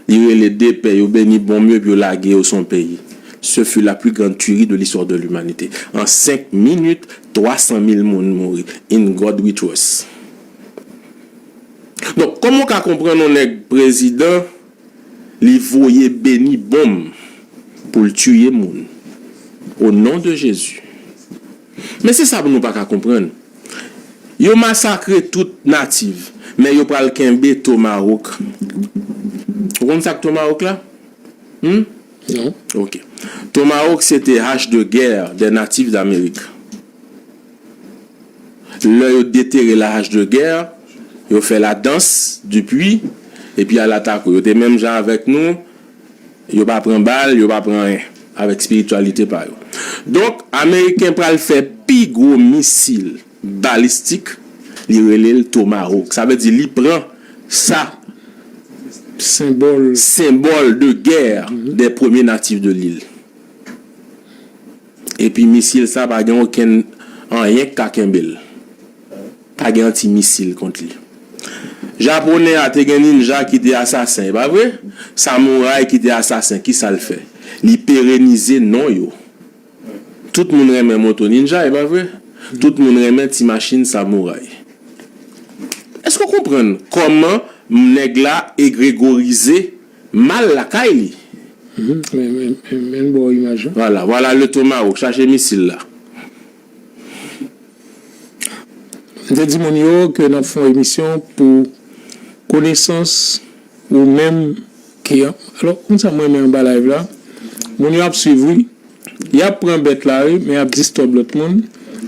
li rele de pè, yo beni bonm yo, epi yo lage yo son peyi. Ce fut la plus grande tuerie de l'histoire de l'humanité. An senk minit, twa san mil moun mouri. In God we trust. Donk, kòman w ka konprann yon nèg prezidan, li voye beni bonm pou l tiye moun? O non de Jezi. Men se sa nou pa ka konprann. Yo masakre tout natif, men yo pral kenbe Tomahawk. Ou konn sa k Tomahawk la? Hmm? Non. Ok. Tomahawk, se te hache de guerre des natifs d'Amérique. Lè yo detere la hache de guerre, yo fè la danse du puits, Epi al atake w. Yo te menm jan avèk nou, yo pa pran bal, yo pa pran anyen avèk espirityalite pa yo. Donk, Ameriken pral fè pi gwo misil balistik, li rele l Tomahawk. Sa vle di li pran sa Senbòl. Senbòl de gè dè premye natif de lil. Epi misil sa pa gen okenn anyen k ka kenbe l. Pa gen anti misil kont li. Japonè a te gen ninja ki te asasen, e pa vre? Samouray ki te asasen, kisa l fè? Li perenize non yo. Tout moun renmen moto ninja, e pa vre? Tout moun renmen ti machin samouray. Èske w konprann kòman nèg la egregorize mal lakay li? Men, men, men, men l ba w imaj lan. Vwala, vwala le Tomahawk, chache misil la. M te di moun yo ke n ap fè yon emisyon pou konesans ou menm ki. Alò, konn sa mwen renmen anba live la? Moun yo ap swiv, wi. Y ap pran bèt la, wi, men y ap disturb lòt moun.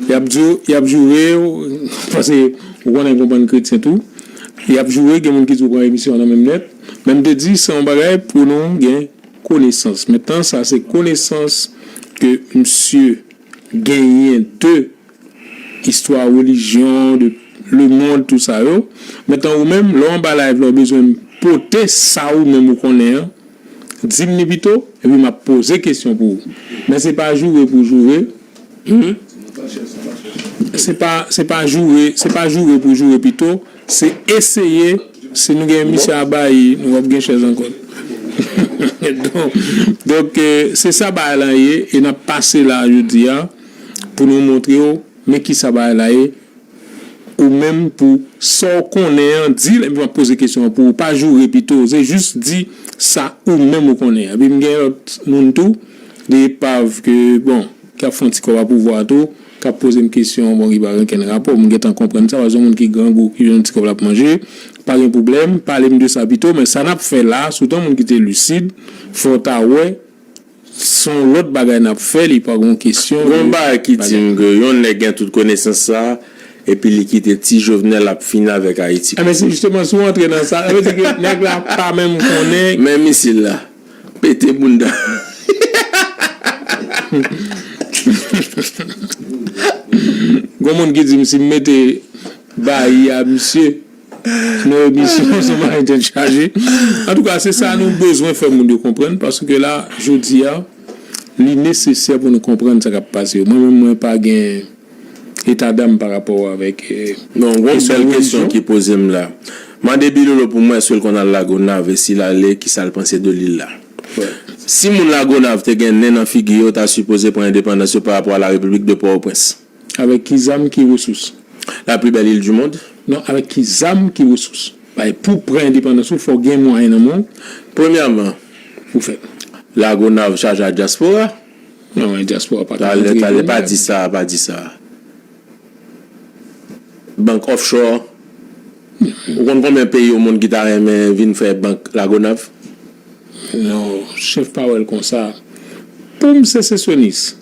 Y ap di, y ap joure, paske ou konnen konprann kretyen tou. Y ap joure, gen moun ki di w pran emisyon an nan menm nèt. Men m te di, se yon bagay pou nou gen konesans. Mentnan, sa se konesans ke misye genyen de istwa relijyon, de lemonn, tou sa yo. Mentnan, ou menm, lè w anba live la, ou bezwen pote sa ou menm ou konnen an, di m li pito, epi m ap poze kesyon pou ou. Men se pa joure pou joure. Se pa, se pa joure, se pa joure pou joure pito. Se eseye, si nou gen misye a bay, nou p ap gen chèz ankò. Donk, donk, eh, se sa bagay la ye, e n ap pase la jodi a pou nou montre w men kisa bagay la ye. Ou menm pou sa w konnen an, di l, epi m ap poze kesyon an pou ou. Pa joure pito, se jis di sa ou menm ou konnen. Epi m gen lòt moun tou, de epav ke, bon, k ap fè yon ti kòb a pouvwa tou, k ap poze m kesyon, bon, ki pa gen okenn rapò, m gentan konprann sa, paske yon moun ki grangou, ki jwenn yon ti kòb l ap manje, pa gen pwoblèm, pale m de sa pito, men sa n ap fè la, sitou yon moun ki te lisid, fò w ta wè, se yon lòt bagay n ap fè, li pa gen kesyon. Gen yon bagay ki di m ke yon nèg gen tout konesans sa, epi li kite ti Jovenel ap fini avèk Ayiti. Enben, se jisteman, si w antre nan sa, sa vle di ke nèg la pa menm konnen. Men misil la. Pete bounda. Gon moun ki di m si m mete bayi a misye nan emisyon, se yon bagay tèt chaje. Antouka, se sa nou bezwen fè moun yo konprann, paske la, jodi a, li nesesè pou nou konprann sa k ap pase yo. Mwen menm, mwen pa gen etadam pa rapò avèk. Non, gon bèl kesyon ki poze m la. Mande Bilolo pou mwen, èske l konn al Lagonav, e si l ale, kisa l panse de lil la? Si moun Lagonav te gen nen nan figi yo, yo ta sipoze pran endepandans yo pa rapò a la République de Port-au-Prince. Avèk ki zam, ki resous? La plus belle île du monde. Non, avèk ki zam, ki resous? Bay, pou pran endepandans ou, fò w gen mwayen nan men w. Premyèman, pou fè. Lagonav chaje ak dyaspora. Non, men dyaspora pa ka antre Lagonav. Talè, talè, pa di sa, pa di sa. Bank offshore. Ou konn konbyen peyi o mond ki ta renmen vin fè bank Lagonav? Non, chèf pa wè l konsa. Pou m sesesyonis,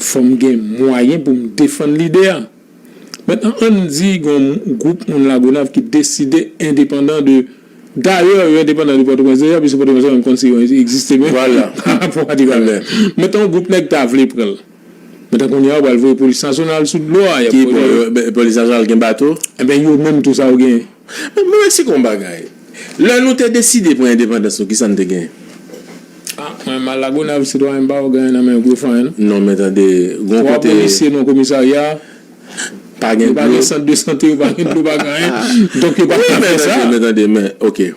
fò m gen mwayen pou m defann lide a. Mentnan, ann di gen yon gwoup moun Lagonav ki deside endepandan de. Dayè, yo endepandan de Pòtoprens deja, piske Pòtoprens pa menm konn si yo egziste menm. Vwala. Pa rapò a deba. Mentnan, yon gwoup nèg ta vle pran l. Mentnan, kounye a, yo pral voye polis nasyonal sou dlo a. Y ap voye. Ki polis nasyonal gen bato? Enben, yo menm tou sa yo genyen. Men mwen eksplike yon bagay. Lè nou te deside pran endepandans nou, kisa n te genyen? Ah, mwen, m al Lagonav, sitwayen, m pa wè w gen anyen nan men w pou yo fè anyen, non. Non, men tande, gon kote. Twa polisye nan komisarya. Pa gen dlo. Yo pa gen sant de sante, yo pa gen dlo, pa gen anyen. Donk, yo pa ka fè sa. Wi, men tande, men tande, men, oke.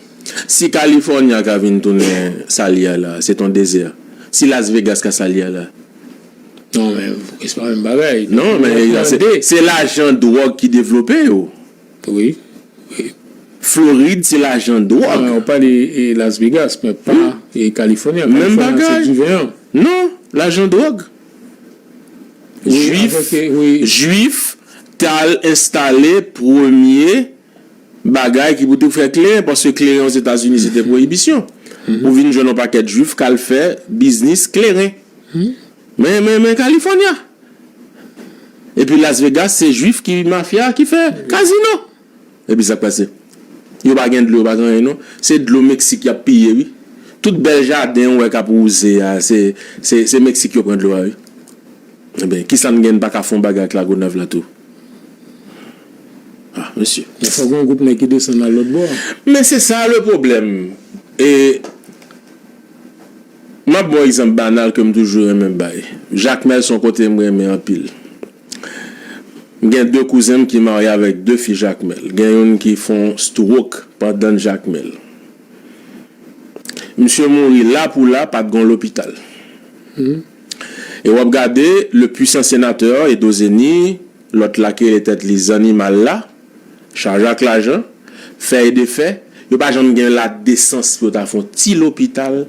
Si California ka vin tounen sa l ye a la, se t on dezè. Si Las Vegas ka sa l ye a la. Non, men, se pa menm bagay. Non, men, se, se lajan dwòg ki devlope yo. Wi, wi. Florid, se lajan dwòg. Non, ou pale, e, Las Vegas, men pa, e, California. Menm bagay. California, se diven an. Non, lajan dwòg. Wi, Jwif, avèk, e, wi. Jwif, t al enstale premye bagay ki pou te fè kleren, paske kleren Ozetazini, se te pwoyibisyon. Ou vin jwenn yon pakèt Jwif k al fè biznis kleren. Men, men, men California. Epi Las Vegas, se Jwif ki mafya ki fè kazino. Epi sa k pase? Yo pa gen dlo, yo pa gen anyen non. Se dlo Meksik y ap piye, wi. Tout bèl jaden ou wè k ap wouze a, se, se, se Meksik yo pran dlo a, wi. Ebyen, kisa n gen, n pa ka fè yon bagay ak Lagonav la tou? Ah, mesye. Men fòk gen yon gwoup nèg ki desann al lòt bò a. Men se sa le pwoblèm. E m ap ba w egzanp banal ke m toujou renmen bay. Jakmèl se yon kote m renmen anpil. M gen de kouzen m ki marye avèk de fi Jakmèl. Gen youn ki fè yon stroke pandan Jakmèl. Misye mouri la pou la, pa t gen lopital. E w ap gade, le puissant sénateur Edo Zeni, lòt la ki rele tèt li Zannimal la, chaje ak lajan, fè e defè, yo pa janm gen ladesans pou yo ta fè yon ti lopital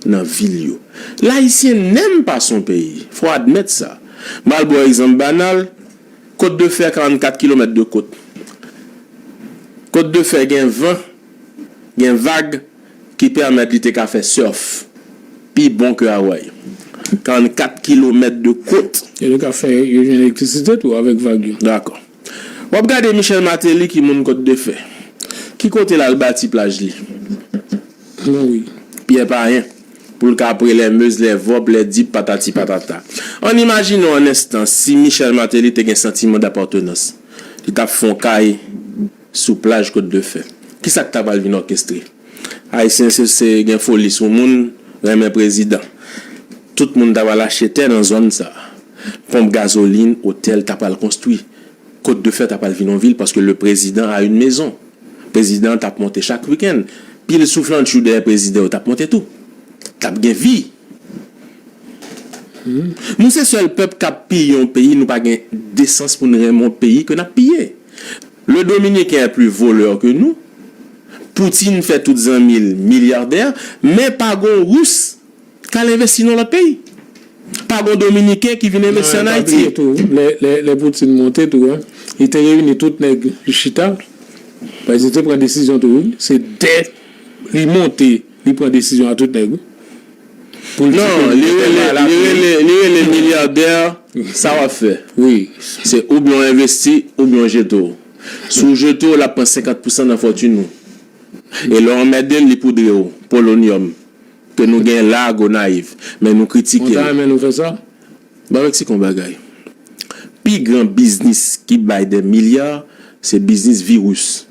nan vil yo. Layisyen n'aime pas son pays, fò admèt sa. M al ba w egzanp banal, Côte de Fer, karannkat kilomèt de côte. Côte de Fer gen van, gen vag ki pèmèt li te ka fè surf pi bon ke Hawaï. Karannkat kilomèt de côte. E yo ka fè, yo jwenn elektrisite tou avèk vag yo. Dakò. W ap gade Michel Martelly ki moun Côte de Fer. Ki kote l al bati plaj li? Non, wi. Pyè Payen. Pou l ka pre lè Mez, lè Vòb, lè Dip, patati patata. Ann imajine w an enstan si Michel Martelly te gen santiman dapatnans. Li t ap fè yon kay sou plaj Côte de Fer. Kisa k ta pral vin òkestre? Ayisyen se, se gen foli sou moun, renmen prezidan. Tout moun ta pral achte tè nan zòn sa. Ponp gazolin, otèl ta pral konstwi. Côte de Fer ta pral vin yon vil paske le président a une maison. Prezidan an t ap monte chak wikenn. Pil souflantchou dèyè prezidan yo t ap monte tou. T ap gen vi. Nou se sèl pèp k ap piye yon peyi, nou pa gen desans pou n renmen yon peyi ke n ap piye. Le Dominiken est plus voleur que nous. Poutine fè tout zanmi l milyadè, men pa gon Ris k al envesti nan lòt peyi. Pa gon Dominiken ki vin envesti ann Ayiti. Non, pa bliye tou, lè, lè, lè Poutine monte tou, en, li te reyini tout nèg chita. Paske li te pran desizyon tou, wi. Se dè li monte, li pran desizyon a tout nèg, wi. Pou l di ke li te mal apre. Non, li rele, li rele, li rele milyadè, sa w ap fè? Wi. Se oubyen w envesti, oubyen w jete w. Si w jete w, l ap pran senkant pousan nan fòtin ou. E lè w anmède l, li poudre w. Polonyòm. Ke nou gen la Gonayiv, men nou kritike l. Mwen ta renmen nou fè sa. Ba Meksik yon bagay. Pi gran biznis ki bay dè milya, se biznis viris.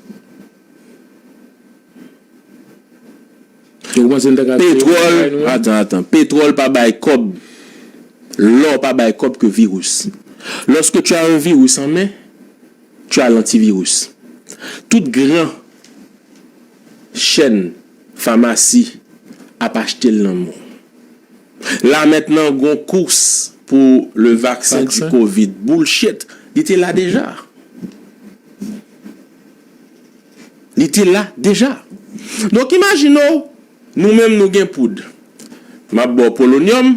Petwòl, atan, atan. Petwòl pa bay kòb, lò pa bay kòb ke viris. Lorsque tu as un virus en main, tu as l'antivirus. Tout gran chèn famasi ap achte l nan men w. La mentnan gon kous pou le vaksen di kovid. Bullshit. Li te la deja. Li te la deja. Donk imajine w, nou menm nou gen poud. M ap ba w polonyòm,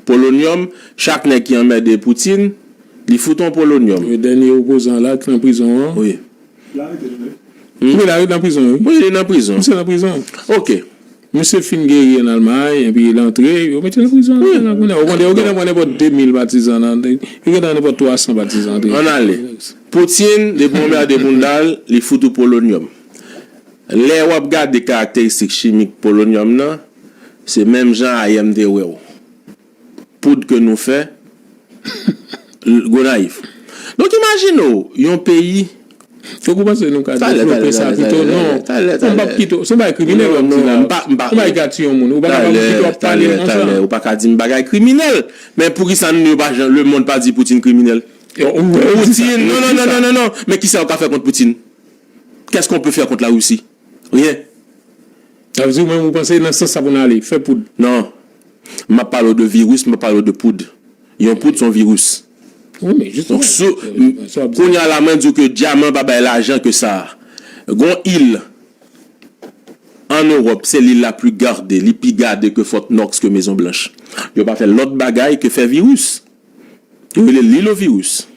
polonyòm, chak nèg ki anmède Poutine, li fout yon polonyòm. Wi, dènye opozan la ki nan prizon an. Wi. Wi, l nan prizon, wi. Wi, li nan prizon. Misye nan prizon. Ok. Misye fin geri ann Almay, epi l antre, yo mete l nan prizon. Wi. Kounye a, yo gentan pran nenpòt de mil patizan nan, yo gentan pran nenpòt twa san patizan antre. Ann ale. Poutine, depi w anmède bounda l, li fout ou polonyòm. Lè w ap gade karakteristik chimik polonyòm nan, se menm jan ayè m te wè w. Poud ke nou fè Gonayiv. Donk imajine w, yon peyi. Fòk ou panse nou ka devlope sa pito? Non. Non, m p ap kite w. Se yon bagay kriminèl w ap di la. Yon bagay ki ka tiye yon moun. Ou pa kapab kite w ap pale konsa. Ou pa ka di m bagay kriminèl. Men poukisa nou pa jan, lemonn pa di Poutine kriminèl? Poutine, non, non, non, non, non, non. Men kisa yo ka fè kont Poutine? Qu'est-ce qu'on peut faire contre la Russie? Rien. Sa vle di ou menm ou panse nan sans sa pou n ale, fè poud? Non. M ap pale w de viris, m ap pale w de poud. Yon poud se yon viris. Wi, men jisteman. Donk, sou, kounye a la, mwen di w ke dyaman pa bay lajan ke sa. Gon il an Ewòp, se l'île la plus gardée, li pi gade ke Fort Knox, ke Mezon Blanch. Yo pa fè lòt bagay ke fè viris. Yo rele l ilo viris.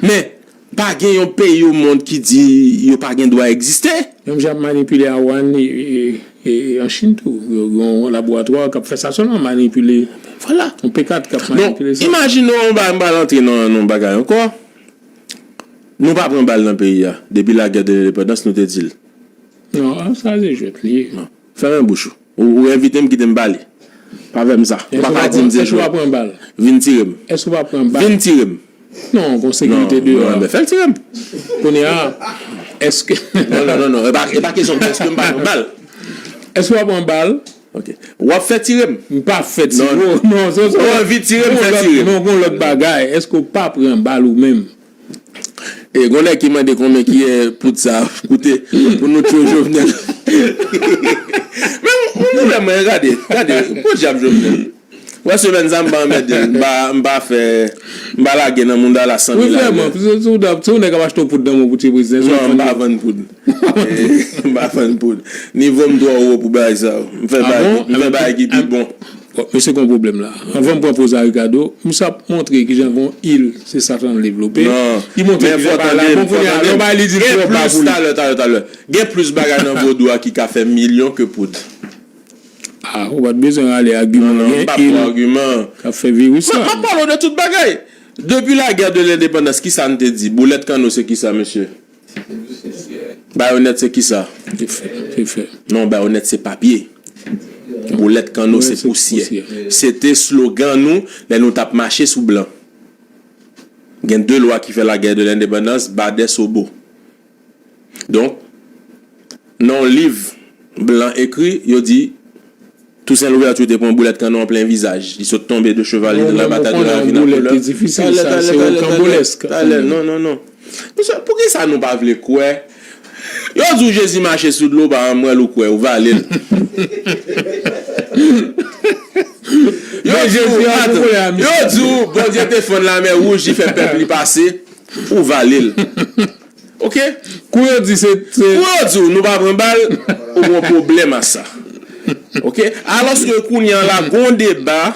Men, pa gen yon peyi o mond ki di yo pa gen dwa egziste. Menm jan y ap manipile awàn e, e, e, e an Chin tou. Yo gen yon laboratwa k ap fè sa sèlman, manipile. Vwala. Yon P kat k ap manipile sa. Donk, imajine w, m pa, m pa antre nan, nan bagay ankò. Nou pa pran bal nan peyi a. Depi lagè de lendepandans, nou te di l. Non, sa se jwèt li ye. Fèmen bouch ou. Ou, ou envite m, kite m pale. Pa fè m sa. Ou pa ka di m se jwèt. Vin tire m. Vin tire m. Non, gon sekirite deyò a. Fè l tire m. Kounye a, èske. Non, non, non, non. E pa, e pa kesyon de èske m pa pran bal. Èske w ap pran bal? Ok. W ap fè tire m. M pa fè tire w. Non, se sa. Ou anvi tire m, fè tire m. Non, gon lòt bagay. Èske w pa pran bal ou menm? E gon nèg ki mande konbyen kiyè poud sa ap koute pou nou tchwe Jovenel. Men yon pwoblèm mwen, gade, gade, podyab Jovenel. Wè semèn sa m pa anmède l, m pa, m pa fè, m pa lage nan moun Dallas san mil alè. Wi, vrèman, se, se, se yon nèg k ap achte yon poud nan men w pou tchwe prezidan. Non, m pa vann poud. M pa vann poud. Nivo m twò wo pou bagay sa yo. M fè bagay, m fè bagay ki pi bon. Bon, mesye gon pwoblèm la. Anvan m pran poz a Ricardo, misye ap montre kijan gon il, se sa k ann devlope. Li montre kijan bagay la bon kounye a, lè w bay li di l twò ba pou li. Talè, talè, talè. Gen plis bagay nan vodou a ki ka fè milyon ke poud. Ah, ou pa t bezwen rale agiman. Gen il k ap fè viris la. M ap pale w de tout bagay. Depi lagè de lendepandans, kisa n te di? Boulèt kanno se kisa, mesye? Bayonèt se kisa? Se fè, se fè. Non, bayonèt se papye. Boulèt kanno se pousyè. Se te slogan nou lè nou t ap mache sou blan. Gen de lwa ki fè lagè de lendepandans, Baden, Sobo. Donk, nan yon liv blan ekri, yo di, Toussaint Louverture te pran boulèt kanno an plen vizaj. Li sot tonbe de cheval, li te nan batay de la vi nan koulè. Talè, talè, talè, talè, talè, non, non, non. Mesye, poukisa nou pa vle kwè? Yo di w Jezi mache sou dlo, pa anmwèl ou kwè, ou vale l. Yo di w, yo di w, Bondye te fann lamè wouj, li fè pèp li pase, ou vale l. Ok? Kou yo di se, se. Kou yo di w nou pa pran bal, ou gon pwoblèm a sa. Ok? Alòske kounye a la, gon deba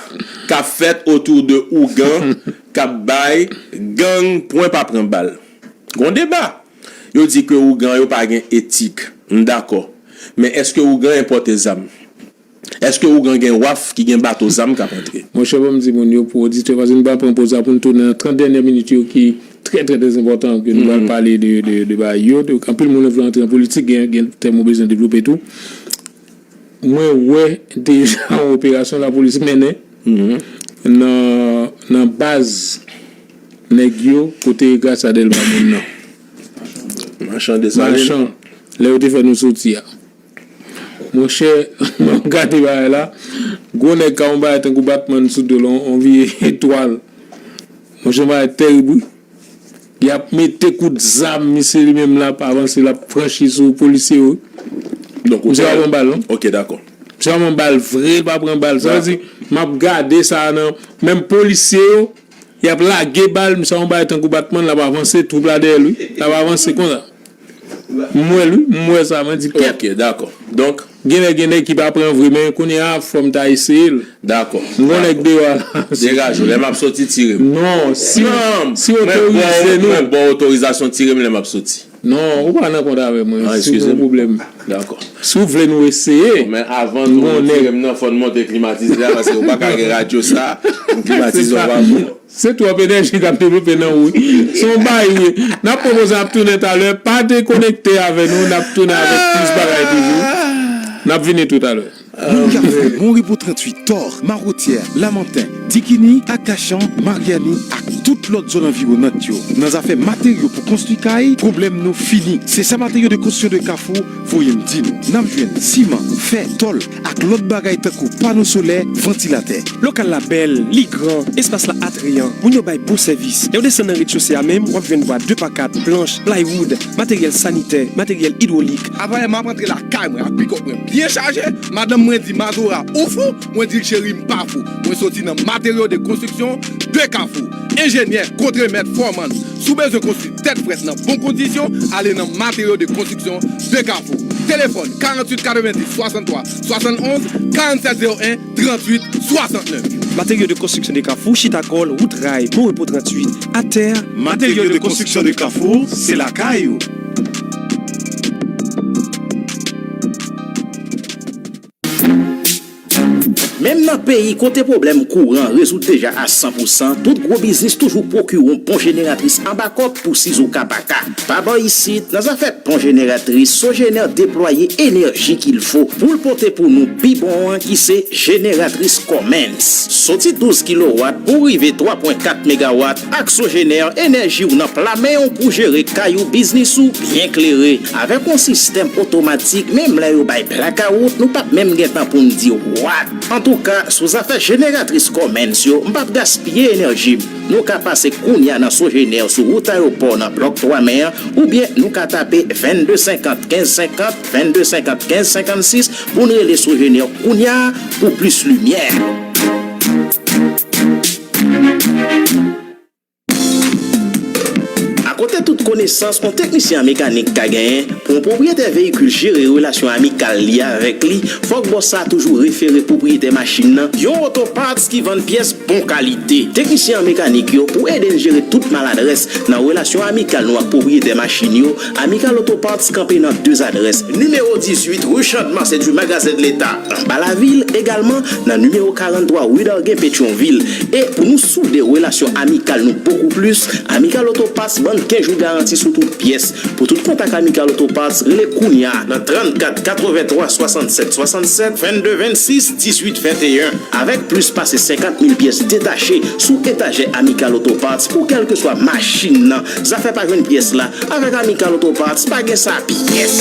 k ap fèt otou de ougan k ap bay gang pwen pa pran bal. Gon deba. Yo di ke ougan yo pa gen etik. M dakò. Men èske ougan enpòte zam? Èske ougan gen waf ki gen bato zam k ap antre? Monchè, ban m di moun yo pou oditè, paske nou pral pran poz la pou n tounen nan trant dènyè minit yo ki trè, trè, trè enpòtan, ke nou pral pale de, de, de bagay yo. Anpil moun vle antre an politik, gen, gen tèm ou bezwen devlope tou. Mwen wè deja yon operasyon lapolis mennen nan, nan baz nèg yo kote Gracia Delva moun nan. Machan Desalin. Machan, lè yo te fè nou soti a. Monchè, m ap gade bagay la. Gwo nèg ka yon bagay tankou Batman sou do l, yon, yon vye etwal. Monchè, yon bagay tèrib, wi. Y ap mete kout zam, misye li menm l ap avanse, l ap franchi sou polisye yo. Misye pa pran bal, non. Ok, dakò. Misye pa pran bal vre, l pa pran bal. Sa vle di, m ap gade sa nan, menm polisye yo, y ap lage bal, misye a yon bagay tankou Batman, l ap avanse, twoup la dèyè l, wi. L ap avanse konsa. M wè l, wi, m wè sa, mwen di kèt. Ok, dakò. Donk. Gen nèg, gen nèg ki pa pran vre, men kounye a, fò m ta eseye l. Dakò. M gon nèg deyò a la. Degaje w, lè m ap soti, tire m. Non, si, si w otorize nou. Mwen ba w otorizasyon, tire m lè m ap soti. Non, ou pa nan kont avè mwen, si w gen pwoblèm. Dakò. Si w vle nou eseye. Men avan tou nou tire m nan, fò n monte klimatizè a, paske ou pa ka gen radyo sa, klimatizè w pa bon. Se twòp enèji k ap devlope nan ou, wi. Se yon bay, wi. N ap pwopoze n ap tounen talè. Pa dekonekte avè nou, n ap tounen avèk plis bagay toujou. N ap vini toutalè. Moun k ap fè Mon Repo tranntuit, Tò, Mawotyè, Lamanten, Dikini, Akachan, Maryani ak tout lòt zòn anviwonant yo. Nan zafè materyo pou konstwi kay, pwoblèm nou fini. Se sa Matériaux de Construction de Kafou voye m di nou. N ap jwenn siman, fè, tòl ak lòt bagay tankou pano solè, vantilatè. Lokal la bèl, li gran, espas la atrayan, moun yo bay bon sèvis. Lè w desann nan rez-de-chaussée a menm, w ap jwenn bwa de pa kat, planch, plywood, materyèl sanitè, materyèl idwolik. Avanyè m ap antre lakay mwen ak pikòp mwen byen chaje, madanm mwen di Mazora ou fou, mwen di l cheri m pa fou. Mwen soti nan Matériaux de Construction de Kafou. Enjenyè, kontremèt, fòman, si w bezwen konstwi tèt frèt nan bon kondisyon, ale nan Matériaux de Construction de Kafou. Telefòn karanntuit katrevendis swasanntwa swasannonz, karanntsèt zewo en tranntuit swasantnèf. Matériaux de Construction de Kafou, chita kò l, wout ray, Mon Repo tranntuit, atè. Matériaux de Construction de Kafou, se lakay ou. Menm nan peyi kote pwoblèm kouran rezoud deja a san pou san, tout gwo biznis toujou pwokire yon bon jeneratris anba kòb pou sizoka paka. Pa bò isit, nan zafè bon jeneratris, Sogener deplwaye enèji kilfo pou l pote pou nou pi bon an ki se jeneratris Comens. Soti douz kilowat pou rive twa pwen kat megawat, ak Sogener, enèji w nan pla men w pou jere kay ou, biznis ou byen klere. Avèk yon sistèm otomatik, menm lè yo bay blakawout, nou p ap menm gen tan pou n di what. Antouka, sou zafè jeneratris Comens yo, m p ap gaspiye enèji m. Nou ka pase kounya nan Sogener sou wout Ayewopò nan blòk twa mè an, oubyen nou ka tape vennde senkant kenz senkant, vennde senkant kenz senkannsis pou n rele Sogener kounya pou plis limyè. Akote tout konesans yon teknisyen an mekanik ka genyen, pou yon pwopriyetè veyikil jere relasyon amikal li avèk li, fòk bòs sa a toujou refere pwopriyetè machin nan yon Auto Parts ki vann pyès bon kalite. Teknisyen an mekanik yo pou ede n jere tout maladrès nan relasyon amikal nou ak pwopriyetè machin yo. Amical Auto Parts kanpe nan de adrès, nimewo dizuit rue Chandmas, edri Magazen Leta, anba lavil, egalman nan nimewo karanntwa rue Darguin, Petyonvil. E pou nou soude relasyon amikal nou bokou plis, Amical Auto Parts ban n kenz jou garanti sou tout pyès. Pou tout kontak Amical Auto Parts, rele kounya nan trannkat katrevenntwa swasannsèt swasannsèt, vennde vennsis, dizuit venteyen. Avèk plis pase senkant mil pyès detache sou etajè Amical Auto Parts pou kèlkeswa machin nan, zafè pa jwenn pyès la, avèk Amical Auto Parts pa gen sa pyès.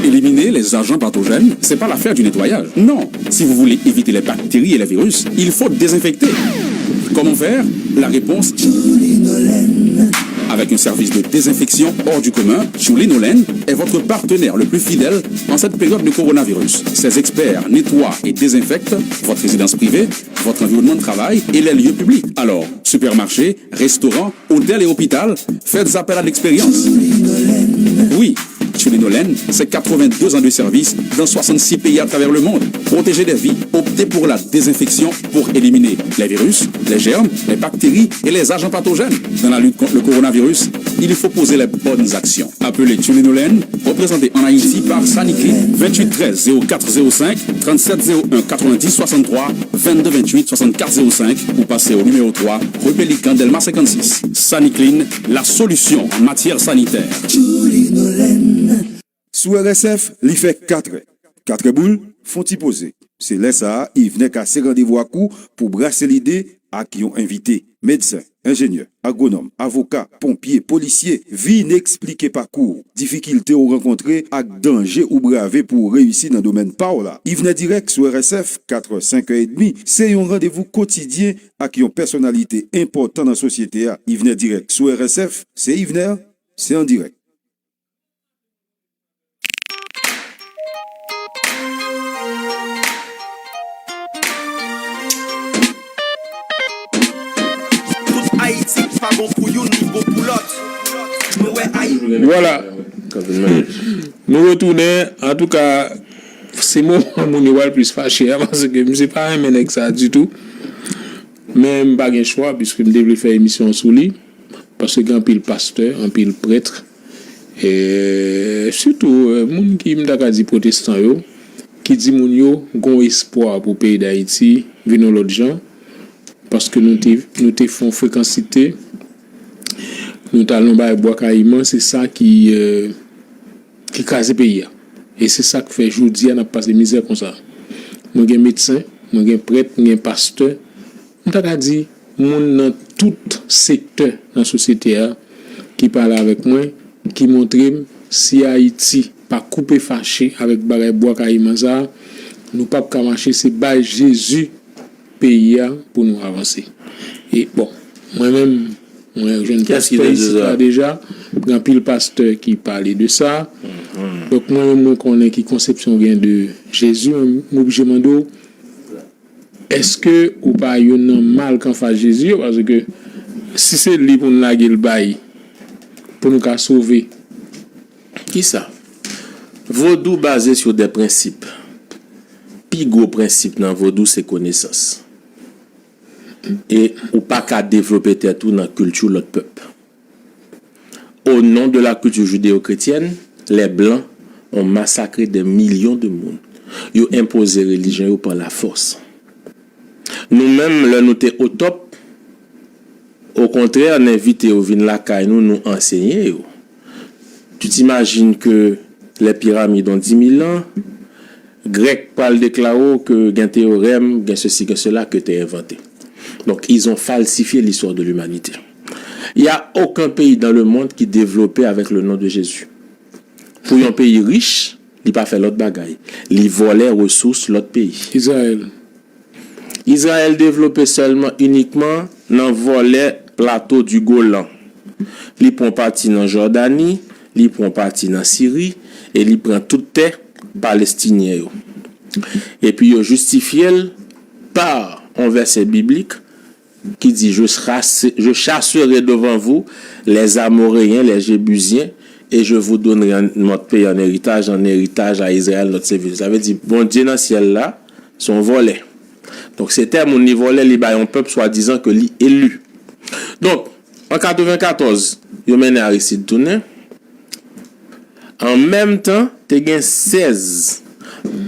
Éliminer les agents pathogènes, c'est pas l'affaire du nettoyage. Non, si vous voulez éviter les bactéries et les virus, il faut désinfecter. Comment faire ? La réponse avec un service de désinfection hors du commun, Tchoulinolène est votre partenaire le plus fidèle en cette période de coronavirus. Ses experts nettoient et désinfectent votre résidence privée, votre environnement de travail et les lieux publics. Alors, supermarché, restaurant, hôtel et hôpital, faites appel à l'expérience. Oui, Tchoulinolène, c'est quatre-vingt-deux ans de service dans soixante-six pays à travers le monde. Protégez des vies, optez pour la désinfection pour éliminer les virus, les germes, les bactéries et les agents pathogènes. Dans la lutte contre le coronavirus, il faut poser les bonnes actions. Appelez Tchoulinolène, représenté en Haïti par Saniclin, vingt-huit treize zéro quatre zéro cinq, trente-sept zéro un quatre-vingt-dix soixante-trois, vingt-deux vingt-huit soixante-quatre zéro cinq, ou passez au numéro trois, rue Pélican Delma cinquante-six. Saniclin, la solution en matière sanitaire. Sou R S F, li fè katrè. Katrè boul, fon ti poze. Se lè sa a, Yvenè kase randevou ak ou pou brase lide ak yon envite. Medsen, enjenyè, agwonòm, avoka, ponpye, polisye, vin eksplike pakou w, difikilte w rankontre ak danje ou brave pou w reyisi nan domèn pa w la. Yvenè Dirèk sou R S F, katrè, senkè edmi, se yon randevou kotidyen ak yon pèsonalite enpòtan nan sosyete a. Yvenè Dirèk sou R S F, se Yvenè, se an dirèk. Tout Ayiti pa bon pou youn, li bon pou lòt. Nou wè Ayiti. Vwala. Nou retounen. Antouka, se moman moun yo pral plis fache a, paske misye pa renmen nèg sa ditou. Men m pa gen chwa, piske m te vle fè emisyon sou li. Paske gen anpil pastè, anpil prèt, e sitou, e, moun ki, m ta ka di, pwotestan yo, ki di moun yo gon espwa pou peyi Dayiti vin yon lòt jan, paske nou te, nou te fè yon frekansite, nou t al nan bagay Bwa Kayiman, se sa ki, e, ki kraze peyi a. E se sa k fè jodi a n ap pase mizè konsa. Mwen gen medsen, mwen gen prèt, mwen gen pastè, m ta ka di moun nan tout sektè nan sosyete a ki pale avèk mwen, ki montre m si Ayiti pa koupe fache avèk bagay Bwa Kayiman sa a, nou p ap ka mache, se bay Jezi peyi a pou nou avanse. E bon, mwen menm, mwen jwenn pastè isit la deja, gen anpil pastè ki pale de sa. Donk mwen menm, mwen konnen ki konsepsyon w gen de Jezi, m oblije mande w, èske ou pa youn nan malk anfas Jezi yo? Paske si se li pou n lage l bay, pou nou ka sove, kisa? Vodou baze sou de prensip. Pi gwo prensip nan vodou se konesans. E ou pa ka devlope tèt ou nan kilti lòt pèp. Au nom de la culture judéo-chrétienne, les Blancs ont massacré des millions de moun. Yo enpoze relijyon yo pa lafòs. Nou menm, lè nou te o top, okontrè, n envite yo vin lakay nou, nou ansenye yo. Tu t'imagines que les pyramides ont dix mille ans, Grèk pral deklare w ke gen teyorèm, gen sesi, gen sela ke te envante. Donc, ils ont falsifié l'histoire de l'humanité. Il y a aucun pays dans le monde qui développait avec le nom de Jésus. Pou yon peyi rich, li pa fè lòt bagay. Li vòlè resous lòt peyi. Izrayèl. Izrayèl devlope sèlman inikman nan vòlè plato di Golan. Li pran pati nan Jòdani, li pran pati nan Siri, e li pran tout tè palestinyen yo. Epi yo jistifye l pa yon vèsè biblik ki di, je, chasserai devant vous les Amoréens, les Jébusiens, et je vous donnerai notre pays en héritage, en héritage à Israël, notre serviteur. Sa vle di, Bondye nan syèl la, se yon vòlè. Donk, se tè moun li vòlè, li bay yon pèp swadizan ke li eli. Donk, an katrevenkatòz, yo mennen Aristide tounen. An menm tan, te gen sèz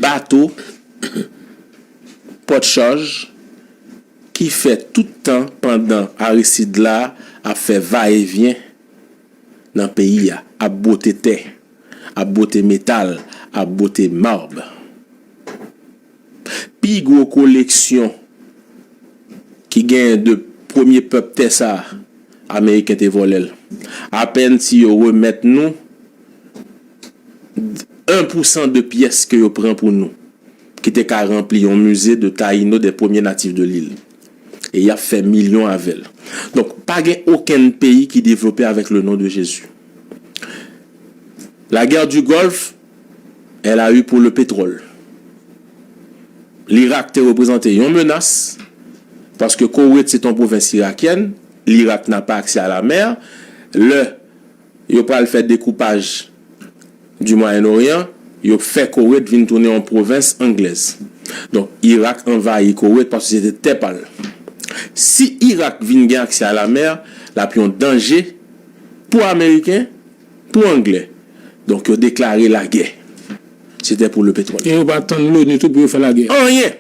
bato pòtchaj ki fè tout tan pandan Aristide la ap fè vayevyen nan peyi a, ap bwote tè, ap bwote metal, ap bwote mab. Pi gwo koleksyon ki genyen de premye pèp tè sa a, Ameriken te vòlè l. Apèn si yo remèt nou en pousan de pyès ke yo pran pou nou, ki te ka ranpli yon mize de Tayino, des premiers natifs de l'île. E y ap fè milyon avè l. Donk, pa gen okenn peyi ki devlope avèk le nom de Jésus. La guerre du Golfe, elle a eu pour le pétrole. Lirak te reprezante yon menas, paske Koweit se t yon pwovens irakyèn, Lirak n'a pas accès à la mer. Lè yo pral fè dekoupaj du Moyen-Orient, yo fè Koweit vin tounen yon pwovens anglèz. Donk, Irak anvayi Koweit paske se te tè pa l. Si Irak vin gen aksè a lamè, l ap yon danje pou Ameriken, pou Anglè. Donk, yo deklare lagè. Se te pou le pétrole. E yo pa tann Loni tou pou yo fè lagè. Anyen!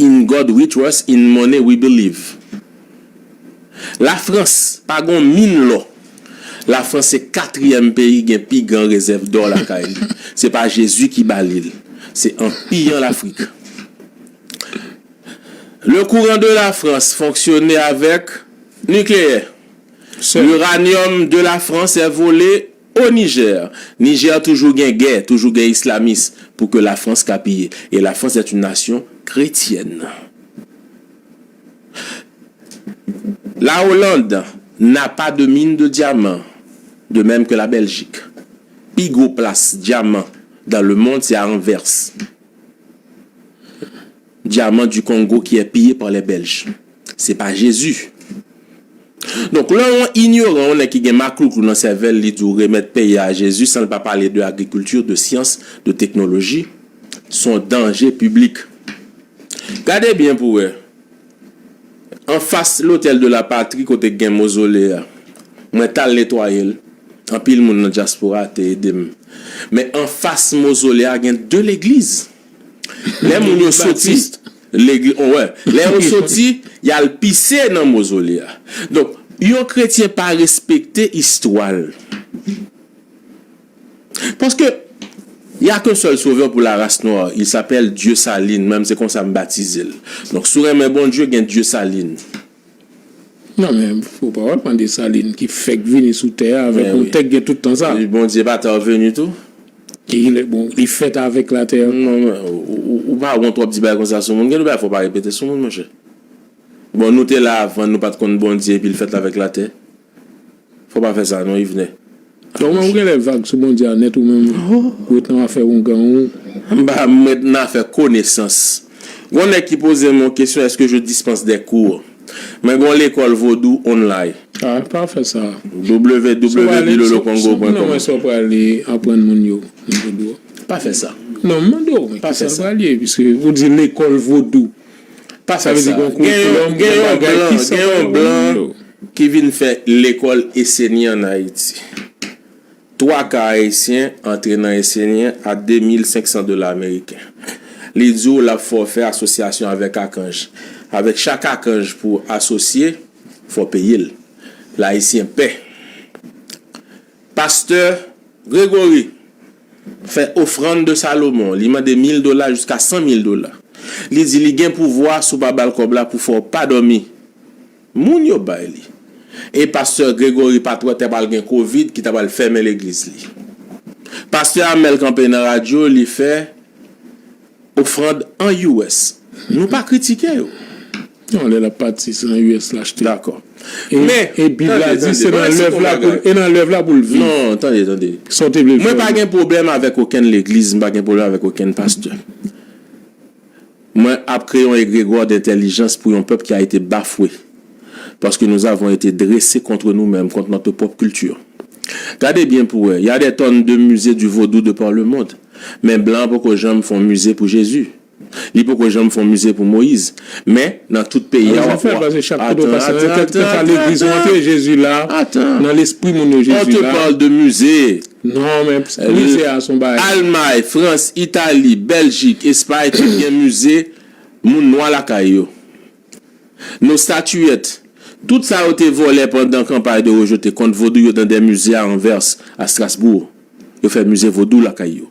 In God we trust, in money we believe. Lafrans pa gon min lò. Lafrans se katriyèm peyi gen pi gran rezèv dò lakay li. Se pa Jezi ki ba li l. Se anpi an Lafrik. Le courant de la France fonctionnait avec nucléaire. L'uranium de la France est volé au Niger. Niger toujou gen gè, toujou gen islamis pou ke Lafrans ka piye. Et la France est une nation chrétienne. La Hollande n'a pas de mine de diamant, de même que la Belgique. Pi gwo plas dyaman dans le monde, c'est à Anvers. Diamant du Congo qui est pillé par les Belges. Se pa Jezi. Donk, lè yon inyoran, yon nèg ki gen maklouklou nan sèvèl, li di w remèt peyi a a Jezi san l pa pale de agrikilti, de syans, de teknoloji, se yon danje piblik. Gade byen pou w wè. Anfas Lotèl de la Patri, kote k gen mozole a, mwen t al netwaye l. Anpil moun nan dyaspora a te ede m. Men anfas mozole a, gen de legliz. Lè moun yo soti, legliz, wè, lè yo soti, y al pise nan mozole a. Donk, yon kretyen pa respekte istwa l. Paske, y a qu'un seul sauveur pour la race noire, il s'appelle Dieusalin, mwen menm se konsa m batize l. Donk, si w renmen Bondye, gen Dieusalin. Non, men, fò pa w ap pran Desalin ki fèk vini sou tè a avèk yon tèg gen tout tan sa. Bondye pa ta vini tou? E li, bon, li fèt avèk latè. Non, men, ou, ou, ou pa wont w ap di bagay konsa sou moun. Gen de bagay fò w pa repete sou moun, monchè. Bon, nou te la avan, nou pa t konn Bondye, epi l fèt avèk latè. Fò w pa fè sa, non, Yvenè. Donk, ou menm, ou genlè vag sou Bondye a nèt, ou menm. Ou ret nan afè oungan ou. M pa, m ret nan afè konesans. Gon nèg ki poze m yon kesyon, est-ce que je dispense des cours? Mwen gon lekòl vodou online. Ah, pa fè sa. W W W bilolokongo pwen kòm. Non, men sa w prale aprann moun yo nan vodou a. Pa fè sa. Non, m mande w, men kisa l prale ye, piske ou di lekòl vodou. Pa fè sa. Sa vle di gon kourikilòm, gen yon, gon bagay, gen yon blan, gen yon blan ki vin fè lekòl Eseni ann Ayiti. twa ka ayisyen antre nan eseyè a de mil senk san dola ameriken. Li di w l ap fè w fè asosyasyon avèk akanj. Avèk chak akanj pou asosye, fò w peye l. Layisyen pè. Pastè Gregory fè ofrann de Salomon, li mande mil dola jiska san mil dola. Li di li gen pouvwa si w pa ba l kòb la pou fè w pa dòmi. Moun yo bay li. E pastè Gregory pa t wè te pral gen kovid ki ta pral fèmen legliz li. Pastè Amel kanpe nan radyo, li fè ofrann an U S. Nou pa kritike yo. Non, lè l ap pati, se nan U S l achte. Dakò. E, Men, e Bib la tande, di tande, se nan lèv la pou, e nan lèv la pou l viv. Non, tande, tande. Sa w te vle l fè? Mwen pa gen pwoblèm avèk okenn legliz, m pa gen pwoblèm avèk okenn pastè. Mwen ap kreye yon egregwa dentèlijans pou yon pèp ki a ete bafwe. Parce que nous avons été dressés contre nous-mêmes, contre notre propre culture. Gade byen pou wè, y a des tonnes de musées du vaudou de par le monde. Men blan poko janm fè yon mize pou Jezi. Li poko janm fè yon mize pou Moyiz. Men, nan tout peyi a, w ap wè. Paske chak kote w pase, nan kèlkeswa legliz ou antre, Jezi la, nan lespri moun yo, Jezi la. On te parle de musée. Non, men mize a se yon bagay. Almay, Frans, Itali, Bèljik, Espay, tout gen mize moun nwa lakay yo. Nos statuettes, tout sa yo te vòlè pandan kanpay de rejete kont vodou yo dans des musées à Anvers, à Strasbourg. Yo fè mize vodou lakay yo.